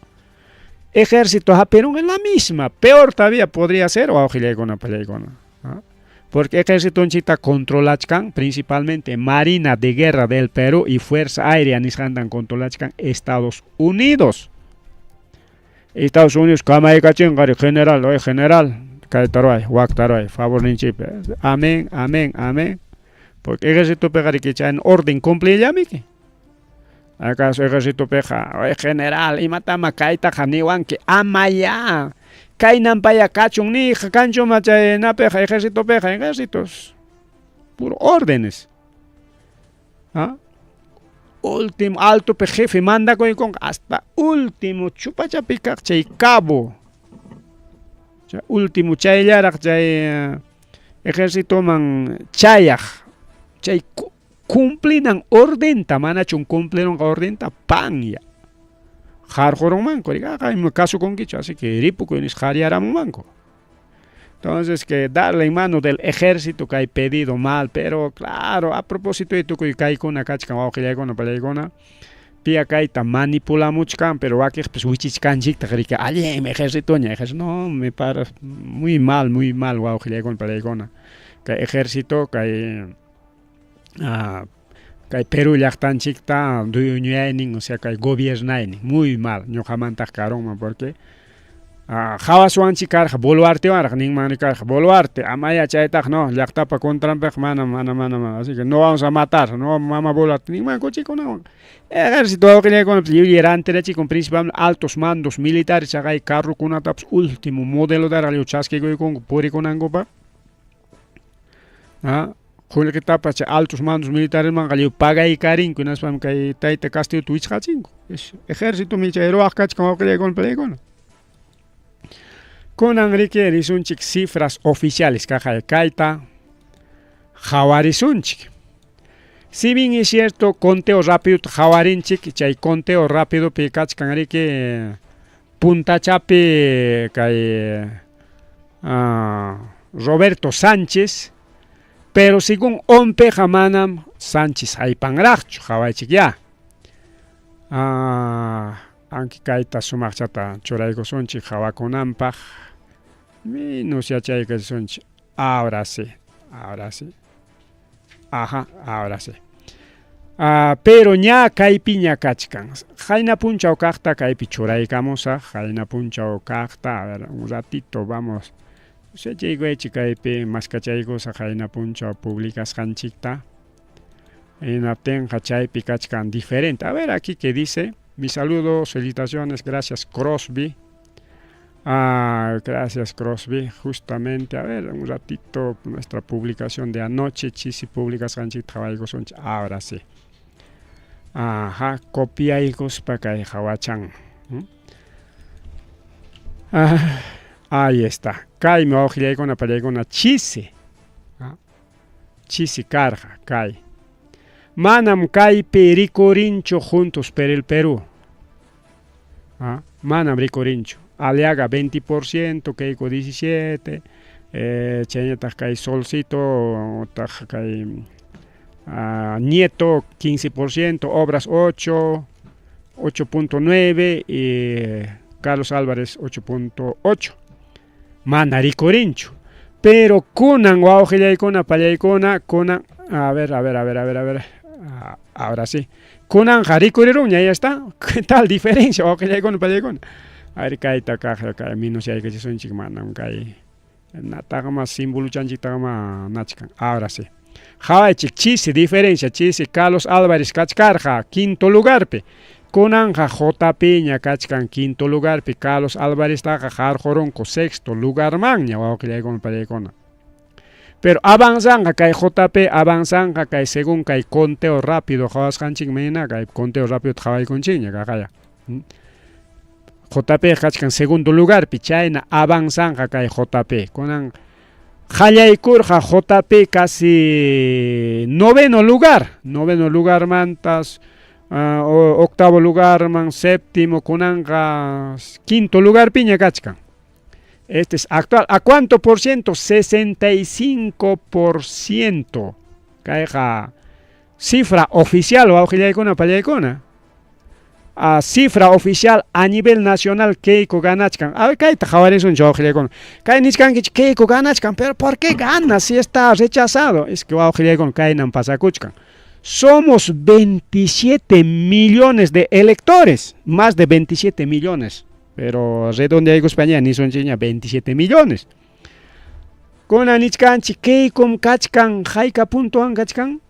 Speaker 2: ejército hapirunqa la misma peor todavía podría ser wawqillaykuna pallaykuna porque ejercitonchikta controlachkan principalmente Marina de Guerra del Perú y Fuerza Aérea nisqantan controlachkan Estados Unidos. Estados Unidos kamaykachinqa general, oye general, kayta ruway, wakta ruway, favorninchikpi. Amén, amén, amén. Porque ejercitopiqa riki chay orden cumplillamiki. Acaso ejercitopiqa, oye general, imatama kaytaqa niwanki, amayá. Kaynampaya kachun niq kanchuma chay napiqa ejercitopiqa, ejércitos. Puro órdenes. ¿Ah? Último altopi jefe mandakuykunqa hasta último chupachapi kaq chay cabo. Chay último chayllaraq chay ejercitoman chayaq chay cumplinan ordenta manachun cumplirunqa ordenta panya. Qarqurunmanku ima kasukunkichu así que ripukuy nispa qaryaramunmanku. Entonces que darle en mano del ejército que hay pedido mal, pero claro, a propósito de tukuy kaykuna kachkan wawqillaykuna pallaykuna piya kayta manipulamuchkan pero wakiqpas wichichkanchiktaq riki allinmi ejercitoña ejército no me para muy mal wawqillaykuna pallaykuna kay ejército kay kay Perú llaqtanchikta dueñoyaynin o sea kay gobiernaynin muy mal ñuqamantaq karunman porque qhawaswanchik karqa Boluartewanraq ninmanri karqa Boluarte amaya chaytaqa no llaqtapa contranpiqa mana mana mana así que no vamos a matar no mama Boluarte ninmanku chikunawan ejército wawqillaykunapas lliw rantirachikun principalmente altos mandos militares chaqay carrokunatapas último modelotaraq lliw chaskikuykunku purikunankupaq qullqitapas chay altos mandos militaresmanqa lliw pagaykarinku hinaspami kay tayta Castillota wichqachinku ejércitomi chay ruwaq kachkan wawqillaykuna palaykuna. Kunan riki risunchik cifras oficiales kaqay kayta qhawarisunchik. Si bien es cierto conteo rápido qhawarinchik chay conteo rápidopi kachkan riki puntachapi kay Roberto Sánchez pero según ONPEqa manam Sánchez haypanraqchu qhawaychik ya. Anki kayta sumaqchata churaykusunchik qhawakunanpaq menos yachaykasunchik ahora sí, ahora sí. Ajá, ahora sí. Pero ña kaypiña kachkan. Qayna punchaw kaqta kaypi churaykamusaq, qayna punchaw kaqta, a ver, un ratito vamos. Chaykuychik kaypi maskachaykusaq qayna punchaw publicasqanchikta. Hinaptinqa chaypi kachkan diferente. A ver aquí que dice, mis saludos, felicitaciones, gracias Crosby. Gracias Crosby, justamente, a ver, un ratito nuestra publicación de anoche, chisi publicasqanchikta qhawaykusunchik, ahora sí. Ajá, copiaykuspa kay hawachan. Ahí está. Kaymi wawqillaykuna pallaykuna chisi. Chisi karqa kay. Manam kaypi rikurinchu Juntos por el Perú. Manam rikurinchu. Aliaga 20%, Keiko 17, Chaynataq kay Solcito utaq kay Nieto 15%, Obras 8, 8.9 y Carlos Álvarez 8.8. Mana rikurinchu. Pero kunan wawqillaykuna pallaykuna kunan a ver, a ver, a ver, a ver, a ver. Ahora sí. Kunanqa rikurirunña, ya está. ¿Qué tal diferencia wawqillaykuna pallaykuna? A ver, kayta kaq kay minus yaykachisunchik manam kay nataqma simboluchanchiktaqma nachkan. Ahora sí. Qhawaychik chisi diferencia, chisi Carlos Álvarez kachkarqa quinto lugarpi. Kunanqa JP ña kachkan quinto lugarpi. Carlos Álvareztaqa qarqurunku sexto lugarmanña wawqillaykuna pallaykuna. Pero avanzanqa kay JP avanzanqa kay según kay conteo rápido qhawasqanchikman hina kay conteo rápido qhawaykunchikña kaqaya. JP kachkan segundo lugarpi chayna avanzanqa kay JP. Kunan qallaykurqa JP casi noveno lugar, noveno lugarmantas octavo lugarman, séptimo, kunanqa quinto lugarpiña kachkan. Este es actual. ¿A cuánto por ciento? 65%. Kayqa cifra oficial wawqillaykuna pallaykuna. A cifra oficial a nivel nacional Keiko ganachkan. A ver, kayta qhawarisunchik wawqillaykuna. Kay nichkankichik Keiko ganachkan, pero ¿por qué gana si está rechazado? Es que wawqillaykuna kaynan pasakuchkan. Somos 27 millones de electores, más de 27 millones. Pero redondeaykuspaña nisunchikña 27 millones. Kunan nichkanchik Keikom kachkan hayka puntowan kachkan?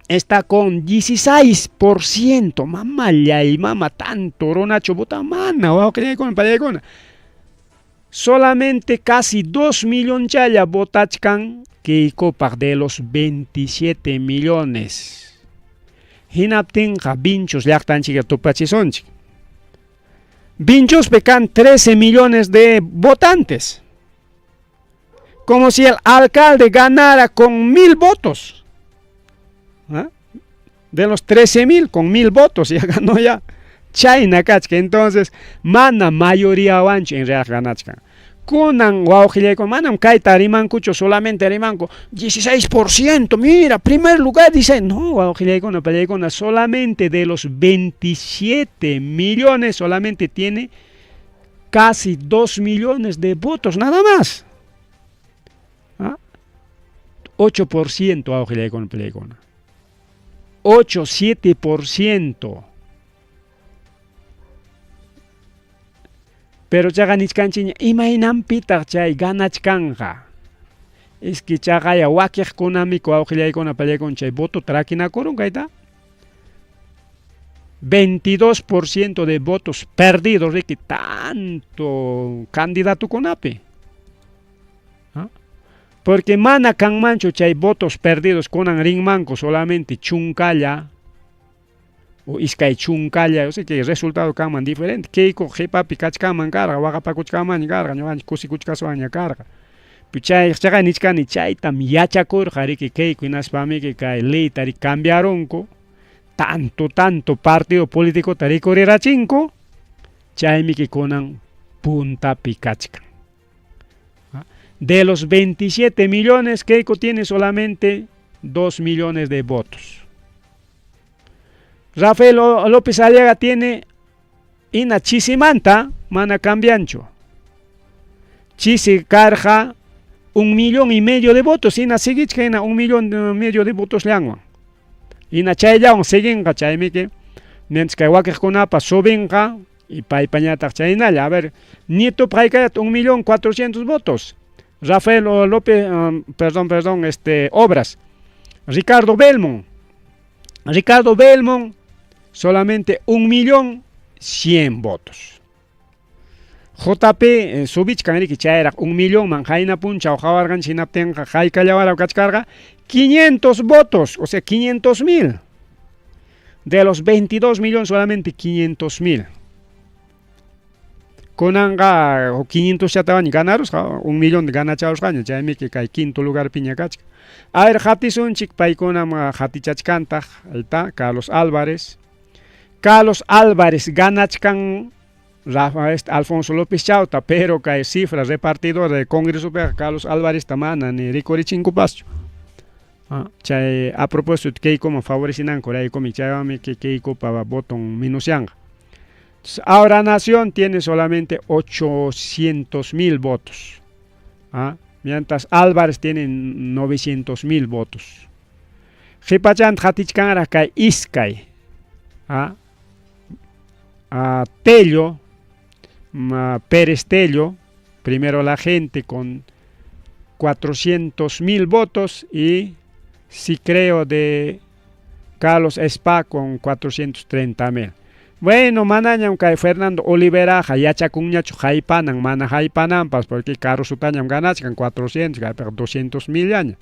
Speaker 2: Está con 16%. Mamallay, mama, tanto runachu votan mana, wawqillaykuna pallaykuna. Solamente casi 2 millonchalla votachkan Keikopaq de los 27 millones. Hinaptinqa Vinchos llaqtanchikta tupachisunchik. Vinchospi kan 13 millones de votantes. Como si el alcalde ganara con 1000 votos. ¿Ah? De los 13.000, con 1000 votos ya ganó ya. Chayna kachka. Entonces, mana mayoría wanchu en realidad ganachkan. Kunan wawqillaykuna manam kayta rimankuchu, solamente rimanku 16%, mira, primer lugar dice, no, wawqillaykuna pallaykuna, solamente de los 27 millones, solamente tiene casi 2 millones de votos, nada más. ¿Ah? 8% wawqillaykuna pallaykuna. 8, 7%. Pero chaqa nichkanchikña imaynanpitaq chay ganachkanqa. Es que chaqaya wakiqkunami wawqillaykuna pallaykuna chay voto rakinakurun kayta. 22% de votos perdidos, riki, tanto candidatukunapi. ¿Ah? Porque mana kanmanchu chay votos perdidos kunan rinmanku solamente chunkalla o iskay chunkalla, o sea que resultado kanman diferente. Keiko qhipapi kachkanman karqa, waqapakuchkanmanña karqa, ñuqanchik kusikuchkaswanña karqa. Chay chaqa nichkani chaytam yachakurqa riki Keiko hinaspamiki kay leyta riki cambiarunku, tanto tanto partido político rikurirachinku, chaymiki kunan puntapi kachkan. De los 27 millones, Keiko tiene solamente 2 millones de votos. Rafael López Aliaga tiene ina chisimanta mana cambiancho. Chisi karqa 1,5 millones de votos, ina sigichka ina 1,5 millones de votos llanwan. Ina chayllawan siguinqa chaymiki mientras kay wakiqkunapa subinqa y paypañataq chaynalla. A ver, Nieto hayk'allat 1 millón 400 votos. Rafael López, perdón, perdón, Obras. Ricardo Belmont. Ricardo Belmont, solamente 1 millón 100 votos. JP subichkan riki chayraq 1 millón man qayna punchaw qawarqanchik hinaptinqa haykallawara kachkarqa 500 votos, o sea 500 mil. De los 22 millones solamente 500 mil. Kunanqa 500 chatawaña ganarusqa, 1 millón ganacharusqaña, chaymiki kay quinto lugarpiña kachkan. A ver, qatisunchik paykunam qatichachkantaq, ahí está, Carlos Álvarez. Carlos Álvarez ganachkan Rafa este Alfonso López Chauta, pero kay cifra repartidora de Congresopiqa Carlos Alvarezta mana ni rikurichinkupaschu. Ah, chay a propósito Keikoman favorecinankuraykum chaywanmi Keikopa voton menosyanqa. Ahora Nación tiene solamente 800 mil votos. ¿Ah? Mientras Álvarez tiene 900 mil votos. Qhipachanta qatichkanraq kay iskay. ¿Ah? Tello, Pérez Tello, primero la gente con 400 mil votos y si creo de Carlos Espa con 430 mil. Bueno, manañam kay Fernando Oliveraqa yachakunñachu haypanan, mana haypananpas, porque karusutañam ganachkan 400, kaypiqa 200 millaña.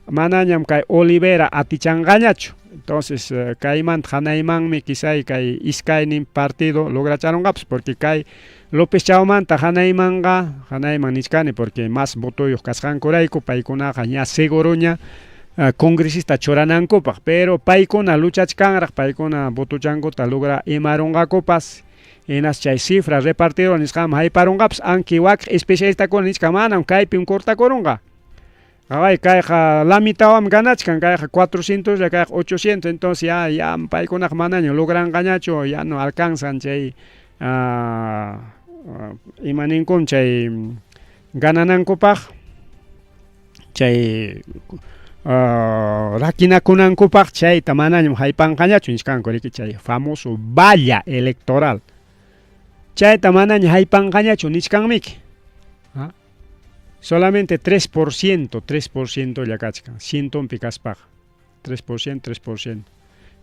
Speaker 2: Manañam kay Olivera atichanqañachu. Entonces, kaymanta hanaymanmi quizá kay iskaynin partido logracharunqapas, porque kay López Chaumanta hanaymanqa, hanayman nichkani, porque más votoyuq kasqankurayku paykunaqa ña seguroña congresista churanankupaq, pero paykuna luchachkanraq, paykuna votochankuta logra imarunqakupas, hinas chay cifra repartidor nisqanman hayparunqapas, aunque wak especialistakuna nichkan manam kaypim cortakurunqa. Qaway kayqa la mitadwanmi ganachkan, kayqa 400 ya kayqa 800, entonces ya ya paykunaqa manaña logranqañachu, ya no alcanzan chay ima ninkum chay gananankupaq, chay rakinakunankupaq chayta manañam haypanqañachu nichkanku riki chay famoso valla electoral. Chayta manaña haypanqañachu nichkanmiki. ¿Ah? Solamente 3%, 3% ya kachkan, cientonpi kaspaqa. 3%, 3%.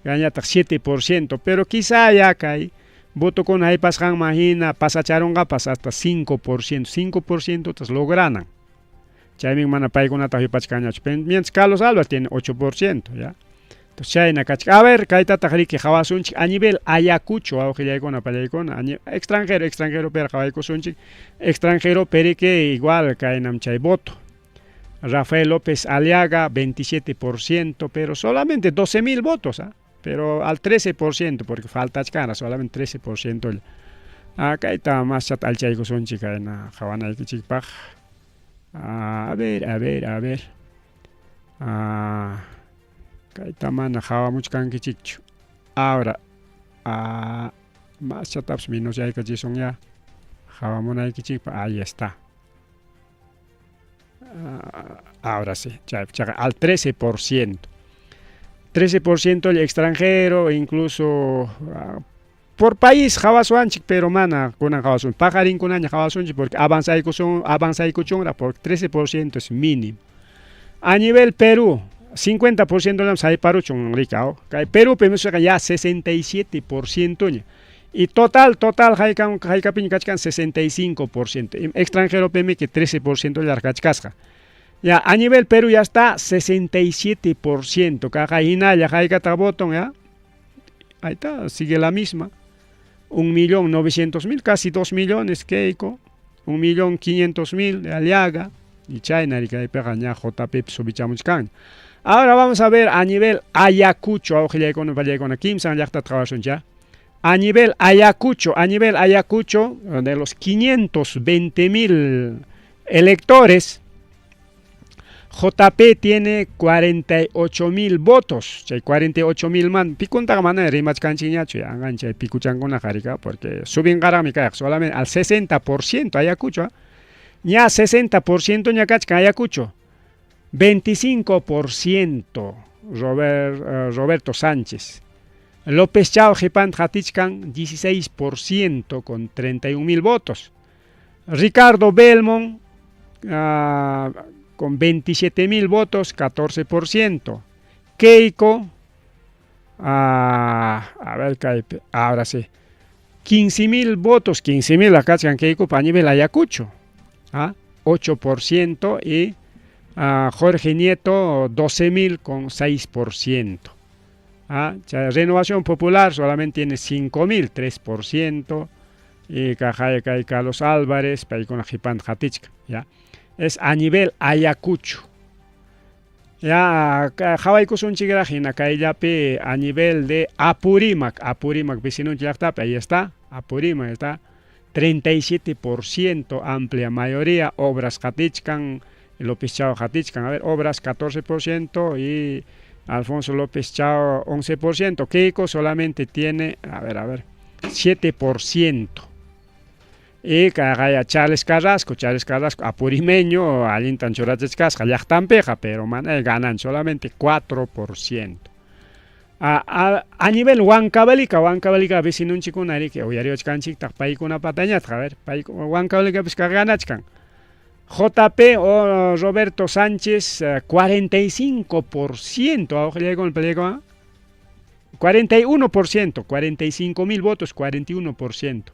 Speaker 2: Gañataq 7%, pero quizá ya kay votokuna haypasqanman hina pasacharunqapas hasta 5%, 5% tas logranan. Chaymi mana paykunata yupachkanñachu. Mientras Carlos Álvarez tiene 8%, ¿ya? Entonces chayna kachkan. A ver, kaytataq riki qawasunchik a nivel Ayacucho, wawqillaykuna pallaykuna, extranjero, extranjero pero qawaykusunchik, extranjero perique igual kaynam chay voto. Rafael López Aliaga, 27%, pero solamente 12 mil votos, ¿ah? Pero al 13%, porque faltachkana, solamente 13%. Ah, kayta mas chat alchaykusunchik kayna qawanaykichikpaq. A ver, a ver, a ver. Ah, kayta mana qawamuchkankichikchu. Ahora, mas chatapas menos yaykachisun ya. Qawamunaykichikpaq, ahí está. Ahora sí, chaqa al 13%. 13% el extranjero, incluso por país qawaswanchik, pero mana kunan qawasun. Paqarinkunaña qawasunchik porque avanzaykusun, avanzaykuchunraq porque 13% es mínimo. A nivel Perú, 50% lam hayparuchun rika. Kay Perú ya 67% ña. Y total, total, haykapiña kachkan 65%. Extranjero que 13% llarkachkasqa. Ya, a nivel Perú ya está 67%. Kaqa hinalla haykata voton, ya. Ahí está, sigue la misma. 1.900.000, casi 2 millones, Keiko. 1.500.000 de Aliaga. Y chayna kaypiqa ña JP subichamuchkan. Ahora vamos a ver a nivel Ayacucho, wawqillaykuna pallaykuna, kimsan llaqtata qawasun ya. A nivel Ayacucho, de los 520 mil electores, JP tiene 48 mil votos, chay 48 mil man, pikuntaqa mana rimachkanchikñachu, anqan chay pikuchankuna qarika, porque subinqaraqmi kayqa, solamente al 60% Ayacucho, ¿ah? Ña 60% ña kachkan Ayacucho, 25% Roberto Sánchez. López Chao qhipanta qatichkan 16% con 31 mil votos. Ricardo Belmont con 27 mil votos, 14%. Keiko, a ver, ahora sí, 15 mil votos, 15 mil acá Keiko a nivel Ayacucho, 8% y Jorge Nieto 12 mil con 6%. Renovación Popular solamente tiene 5 mil, 3%. Y Cajay Carlos Álvarez, paykuna qhipanta qatichka, ya. Es a nivel Ayacucho. Ya, qhawaykusunchikraq hina kayllapi a nivel de Apurímac, Apurímac vecinunchik llaqtapi, ahí está, Apurímac está. 37%, amplia mayoría, Obras qatichkan, López Chao qatichkan. A ver, Obras 14% y Alfonso López Chao 11%. Keiko solamente tiene, a ver, 7%. Y kaya Charles Carrasco, Charles Carrasco, apurimeño, allintan churachachkasqa llaqtanpiqa, pero mana ganan solamente 4%. A nivel Huancavelica, Huancavelica vecinunchikuna riki uyariwachkanchiktaq paykunapatañataq, a ver, Huancavelica ganachkan. JP o Roberto Sánchez, 45%, con el 41%, 45 mil votos, 41%.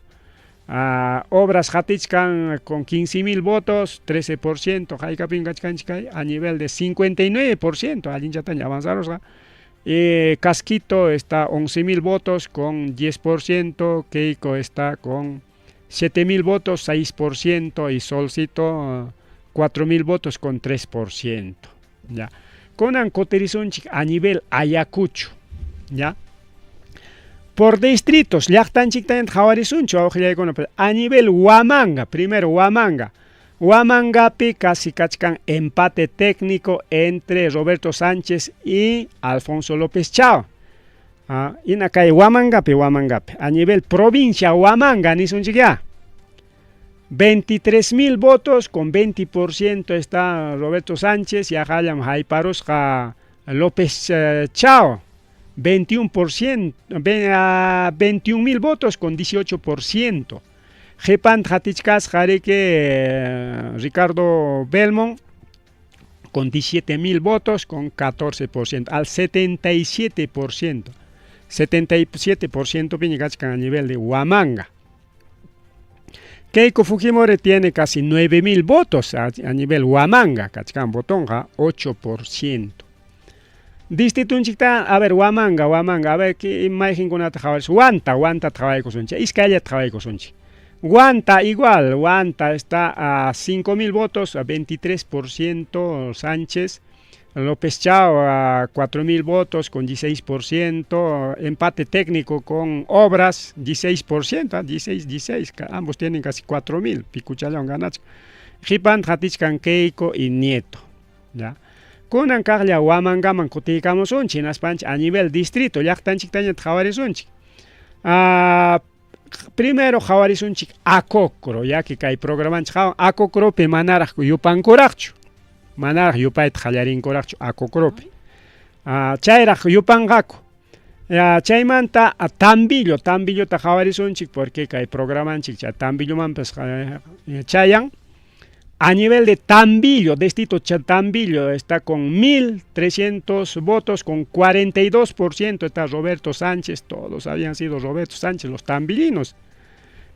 Speaker 2: Obras qatichkan con 15 mil votos, 13%, haykapin kachkanchik a nivel de 59%, allinchataña avanzarusqa. Casquito está 11 mil votos con 10%, Keiko está con 7 mil votos, 6% y Solcito 4 mil votos con 3%. Ya. Kunan kutirisunchik a nivel Ayacucho, ya. Por distritos, llaqtanchikta qhawarisunchu awqillaykuna, a nivel Huamanga, primero Huamanga. Huamangapi casi kachkan empate técnico entre Roberto Sánchez y Alfonso López Chao. Ina kay Huamangapi, Huamangapi. A nivel provincia Huamanga, nisunchik ya. 23 mil votos, con 20% está Roberto Sánchez y aqallam hayparusqa López Chao. 21%, 21 mil votos con 18%. Qhipanta qatichkasqa riki Ricardo Belmont con 17 mil votos con 14%, al 77%. 77% piña kachkan a nivel de Huamanga. Keiko Fujimori tiene casi 9 mil votos a nivel Huamanga, kachkan votonqa 8%. Distritunchikta, a ver, Huamanga, Huamanga, a ver, mayqinkunata qhawaris, Huanta, Huanta qhawaykusunchik, iskayllata qhawaykusunchik. Huanta igual, Huanta está a 5 mil votos, a 23% Sánchez, López Chao a 4 mil votos con 16%, empate técnico con Obras, 16%, 16, 16, ambos tienen casi 4 mil, pikuchallawan ganachkan. Qhipanta qatichkan Keiko y Nieto, ya. Kunan kaqlla Huamangaman kutiykamusunchik, hinaspanchik a nivel distrito, llaqtanchiktaña qhawarisunchik. Primero qhawarisunchik Acocro, ya que kay programanchik qhawan, Acocropi manaraq yupankuraqchu, manaraq yupayta qallarinkuraqchu Acocropi. Chayraq yupanqaku. Chaymanta Tambillo, Tambillota qhawarisunchik porque kay programanchik chay Tambillomanpas chayan. A nivel de Tambillo, distrito Tambillo está con 1.300 votos, con 42% está Roberto Sánchez, todos habían sido Roberto Sánchez, los tambillinos.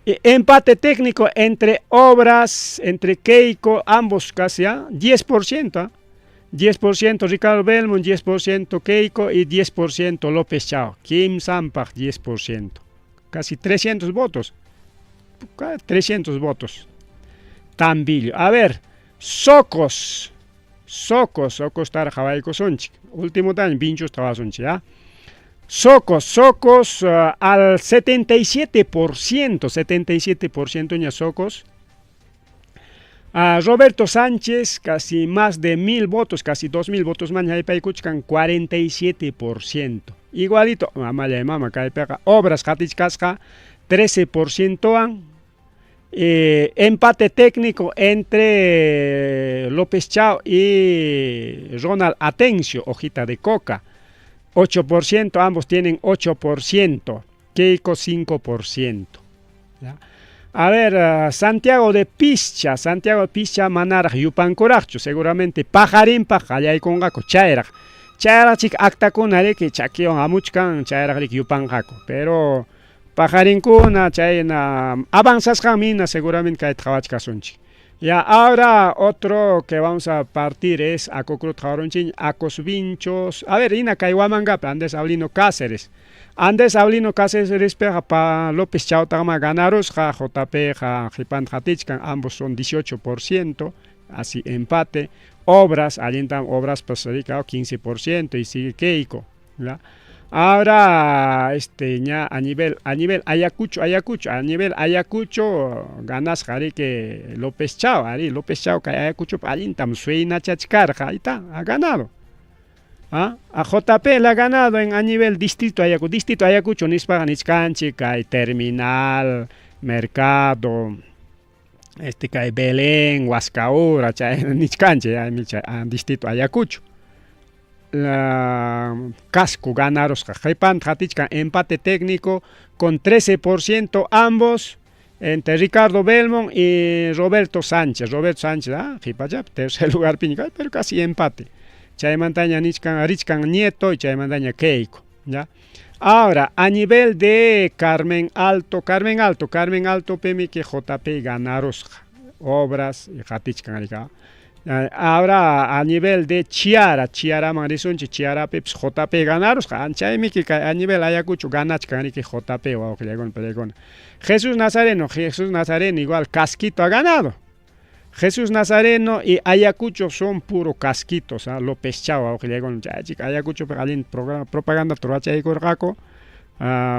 Speaker 2: Empate técnico entre Obras, entre Keiko, ambos casi, ¿ah? 10%, ¿ah? 10% Ricardo Belmont, 10% Keiko y 10% López Chao. Kimsampaq 10%. Casi 300 votos. 300 votos. Tambillo. A ver, Socos. Socos, Socos qhawaykusunchik. Último año, Vinchos qhawasunchik, ¿ya? Socos, Socos al 77%, 77% ña Socos. Roberto Sánchez, casi más de 1000 votos, casi 2000 votos más, haypaykuchkan 47%. Igualito, mamalla mama kaypiqa, Obras qatichkasqa 13% an. Empate técnico entre López Chao y Ronald Atencio, hojita de coca. 8%, ambos tienen 8%, Keiko 5%. ¿Ya? A ver, Santiago de Pischa, Santiago de Pischa manaraq yupankuraqchu, seguramente paqarinpaq qallaykunqaku chayraq. Chayraq chik actakuna riki chakiwan hamuchkan chayraq riki yupanqaku, pero paqarinkuna chayna avanzasqanmina seguramente kayta qhawachkasunchik. Ya, ahora otro que vamos a partir es Acocrut qhawarunchik, Acosvinchos. A ver, ina kay Huamangapi, Andrés Avelino Cáceres. Andrés Avelino Cáceres piqa pa López Chautaqma ganarusqa, JP qhipanta qatichkan, ambos son 18%, así empate. Obras, allintam Obras pues 15% y sigue Keiko, ¿ya? Ahora este ña a nivel a nivel Ayacucho, Ayacucho, a nivel Ayacucho ganasqa riki López Chao, ari López Chao kay Ayacuchopi allintam sueynachachkarqa, ahí está, ha ganado. ¿Ah? A JP le ha ganado en a nivel distrito Ayacucho, distrito Ayacucho nispaqa nichkanchik kay terminal, mercado, este kay Belén, Huascaura, chay nichkanchik chay distrito Ayacucho. La Casco ganarusqa qhipanta qatichkan empate técnico con 13% ambos entre Ricardo Belmont y Roberto Sánchez. Roberto Sánchez, ah, qhipachapi tercer lugar piña, pero casi empate. Chaymantaña nichkan richkan Nieto y chaymantaña Keiko, ¿ya? Ahora, a nivel de Carmen Alto, Carmen Alto, Carmen Alto pimi que JP ganarusqa obras y qatichkan arika. Ahora a nivel de Chiara, Chiaraman risunchik, Chiarapipis JP ganarusqa, chaymi kay a nivel Ayacucho ganachkan riki JP wawqillaykuna pariykuna. Jesús Nazareno, Jesús Nazareno igual Casquito ha ganado. Jesús Nazareno y Ayacucho son puro casquitos, ¿ah? López Chao, wawqillaykuna, chaychik Ayacuchopiqa allin propaganda rurachaykurqaku,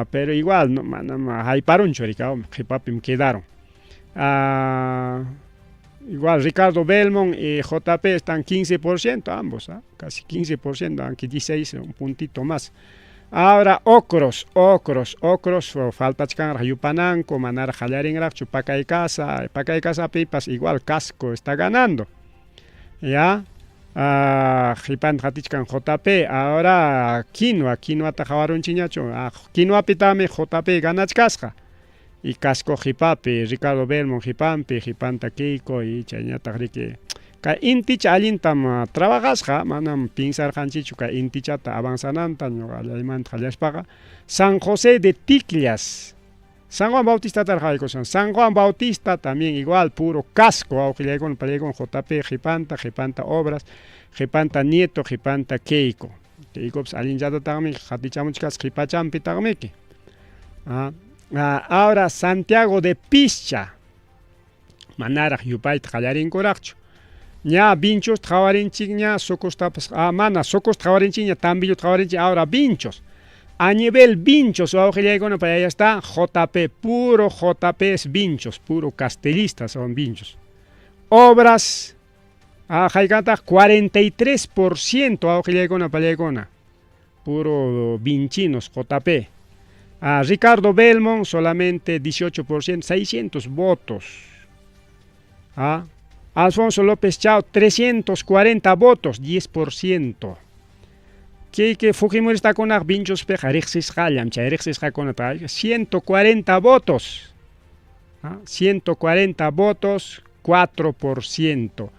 Speaker 2: pero igual no, manam hayparunchu rika, qhipapim quedaron. Igual Ricardo Belmont y JP están 15% ambos, ¿ah? Casi 15%, aunque 16, un puntito más. Ahora Ocros, Ocros, Ocros, faltachkanraq yupananku, manaraq qallarinraqchu Pakaykasa, Pakaykasapipas igual Casco está ganando. Ya, qhipanta qatichkan JP, ahora Quinua, Quinuata qhawarunchikñachu, Quinuapitami JP ganachkasqa. Y Casco qhipapi, Ricardo Belmont qhipanpi, qhipanta Keiko y chayñataq riki kay Inticha allintam trabajasqa, manam pinsarqanchikchu kay Intichata avanzananta ñuqallaymanta qallaspaqa. San José de Ticllas, San Juan Bautista tarqaykusan, San Juan Bautista también igual, puro casco, wawqillaykuna pariykuna JP qhipanta, qhipanta Obras, qhipanta Nieto, qhipanta Keiko. Keikopas allinllatataqmi qatichamuchkasqa qhipachanpitaqmiki. Ahora Santiago de Pischa, manaraq yupayta qallarinkuraqchu. Ña Vinchos qhawarinchikña, Socostapas, mana, Socosta qhawarinchikña, Tambillo qhawarinchik, ahora Vinchos. A nivel Vinchos, wawqillaykuna, para allá está JP, puro JP es Vinchos, puro castellistas son Vinchos. Obras, hayk'ataq 43% wawqillaykuna, pallaykuna, puro vinchinos JP. Ricardo Belmont solamente 18%, 600 votos. Alfonso López Chao, 340 votos, 10%. Kike Fujimoristakunaq Vinchospiqa riqsisqallam, chay riqsisqakunata 140 votos. 140 votos, 4%.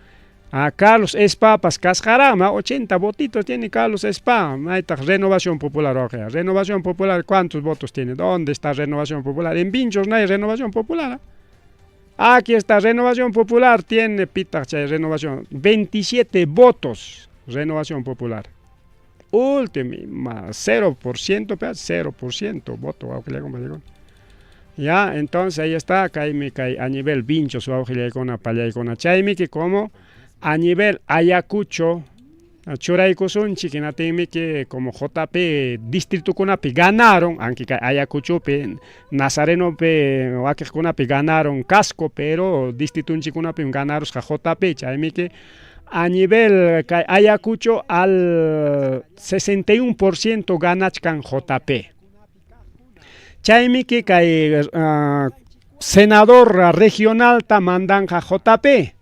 Speaker 2: A Carlos Espapas kasqaraqmi, 80 votitos tiene Carlos Espa. Maytaq Renovación Popular, o Renovación Popular, ¿cuántos votos tiene? ¿Dónde está Renovación Popular? En Vinchos no hay Renovación Popular. Aquí está Renovación Popular, tiene pitaq chay Renovación, 27 votos Renovación Popular. Última, 0%, 0% voto, ya, entonces ahí está, kaymi kay a nivel Vinchos wawqillaykuna pallaykuna chaymi que como a nivel Ayacucho churaykusunchik hinaptinmi que como JP distritukunapi ganaron, aunque kay Ayacuchopi, Nazarenopi wakiqkunapi ganaron Casco, pero distritunchikkunapim ganarusqa JP, chaymi que a nivel kay Ayacucho al 61% ganachkan JP. Chaymi que kay senador regionalta mandanqa JP.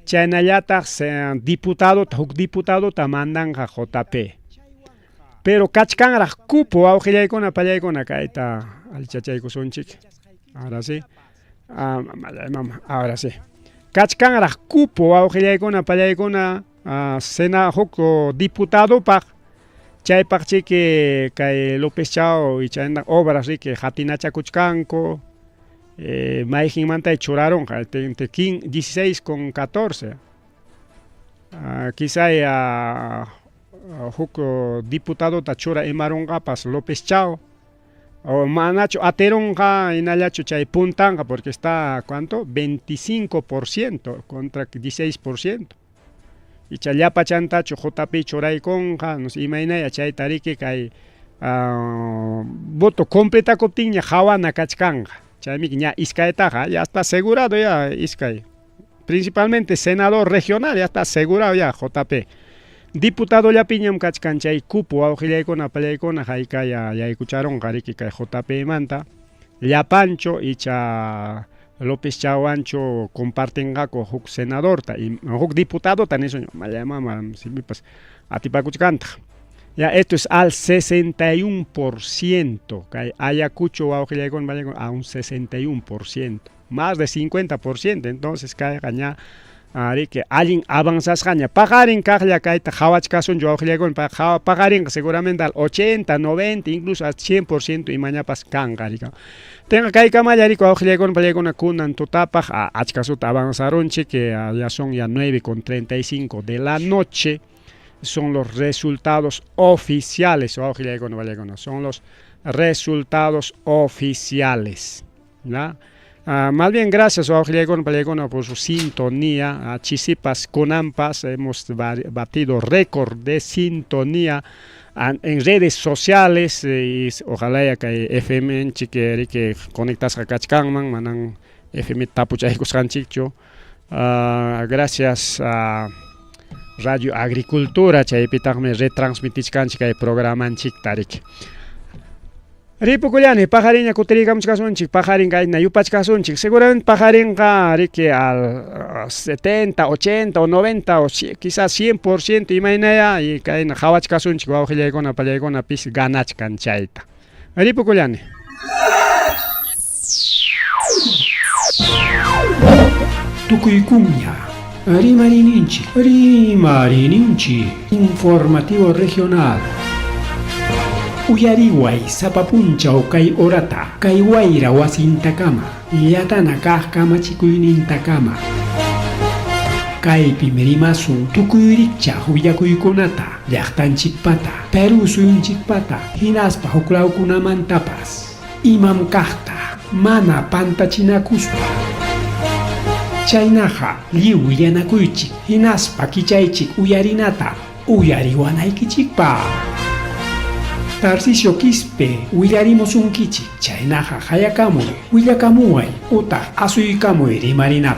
Speaker 2: Chaynallataq diputado, huk diputadota mandanqa JP. Pero kachkanraq cupo wawqillaykuna pallaykuna kayta allichachaykusunchik. Ahora sí. Ahora sí. Kachkanraq cupo wawqillaykuna pallaykuna sena huk diputadopaq chaypaq chiki kay López Chao y chayna obras riki qatinachakuchkanku. Mayqinmanta churarunqa entre 16 con 14. Quizá huk diputadota chura imarunqapas López Chao o manachu atirunqa hinallachu chay puntanqa porque está ¿cuánto? 25% contra 16%. Icha llapachantachu JP churaykunqa, no sé, imaynaya chayta riki kay Voto completakuptinña hawana kachkanqa. Chaymi ña iskaytaqa ya está asegurado ya iskay. Principalmente senador regional ya está asegurado ya JP. Diputadollapiñam kachkan chay cupo wawqillaykuna pallaykuna haykaya yaykucharunqa riki kay JP manta. Llapanchu icha López Chahuanchu compartinqaku huk senadorta y huk diputadota nisun mama simipas atipakuchkantaq. Ya esto es al 61%, kay Ayacucho wawqillaykuna pallaykuna a un 61%, más de 50%, entonces kayqa ña riki allin avanzasqaña. Paqarin kaqlla kayta qhawachkasunchu wawqillaykuna, paqarinqa seguramente al 80, 90, incluso al 100% imañapas kanqa rika. Tenga kaykamalla riki wawqillaykuna pallaykuna kunan tutapaq achkasuta avanzarunchik, que ya son ya 9:35 de la noche. Son los resultados oficiales, son los resultados oficiales, ¿ya? Más bien gracias por su sintonía. A Chisipas Kunampas hemos batido récord de sintonía en redes sociales, y ojalá ya que FM chique que conectas a kachkanman manan FM tapuchaykusqanchikchu. Gracias a Radio Agricultura chaypitaqmi retransmitichkanchik kay programanchikta riki. Ripukullani paqariña kutiriykamuchkasunchik, paqarin kayna yupachkasunchik. Seguramente paqarinqa riki al 70, 80 o 90 o quizás 100% imaynaya y kayna qhawachkasunchik wawqillaykuna pallaykuna pis ganachkan chayta. Ripukullani.
Speaker 1: Tukuykuña. Rimarininchik, rimarininchik, informativo regional. Uyariway sapa punchaw kay horata, kay wayra wasintakama, llatana kaq kamachikuynintakama. Kaypim rimasun tukuy rikchaq willakuykunata, llaqtanchikpata, Perú suyunchikpata, hinaspa huklawkunamantapas. Imam kaqta, mana pantachinakuspa. Chaynaqa lliw willanakuychik, hinaspa kichaychik uyarinata, uyariwanaykichikpaq. Tarcisio Quispe willarimusunkichik, chaynaqa hayakamuy, willakamuway, utaq asuykamuy rimarinapaq.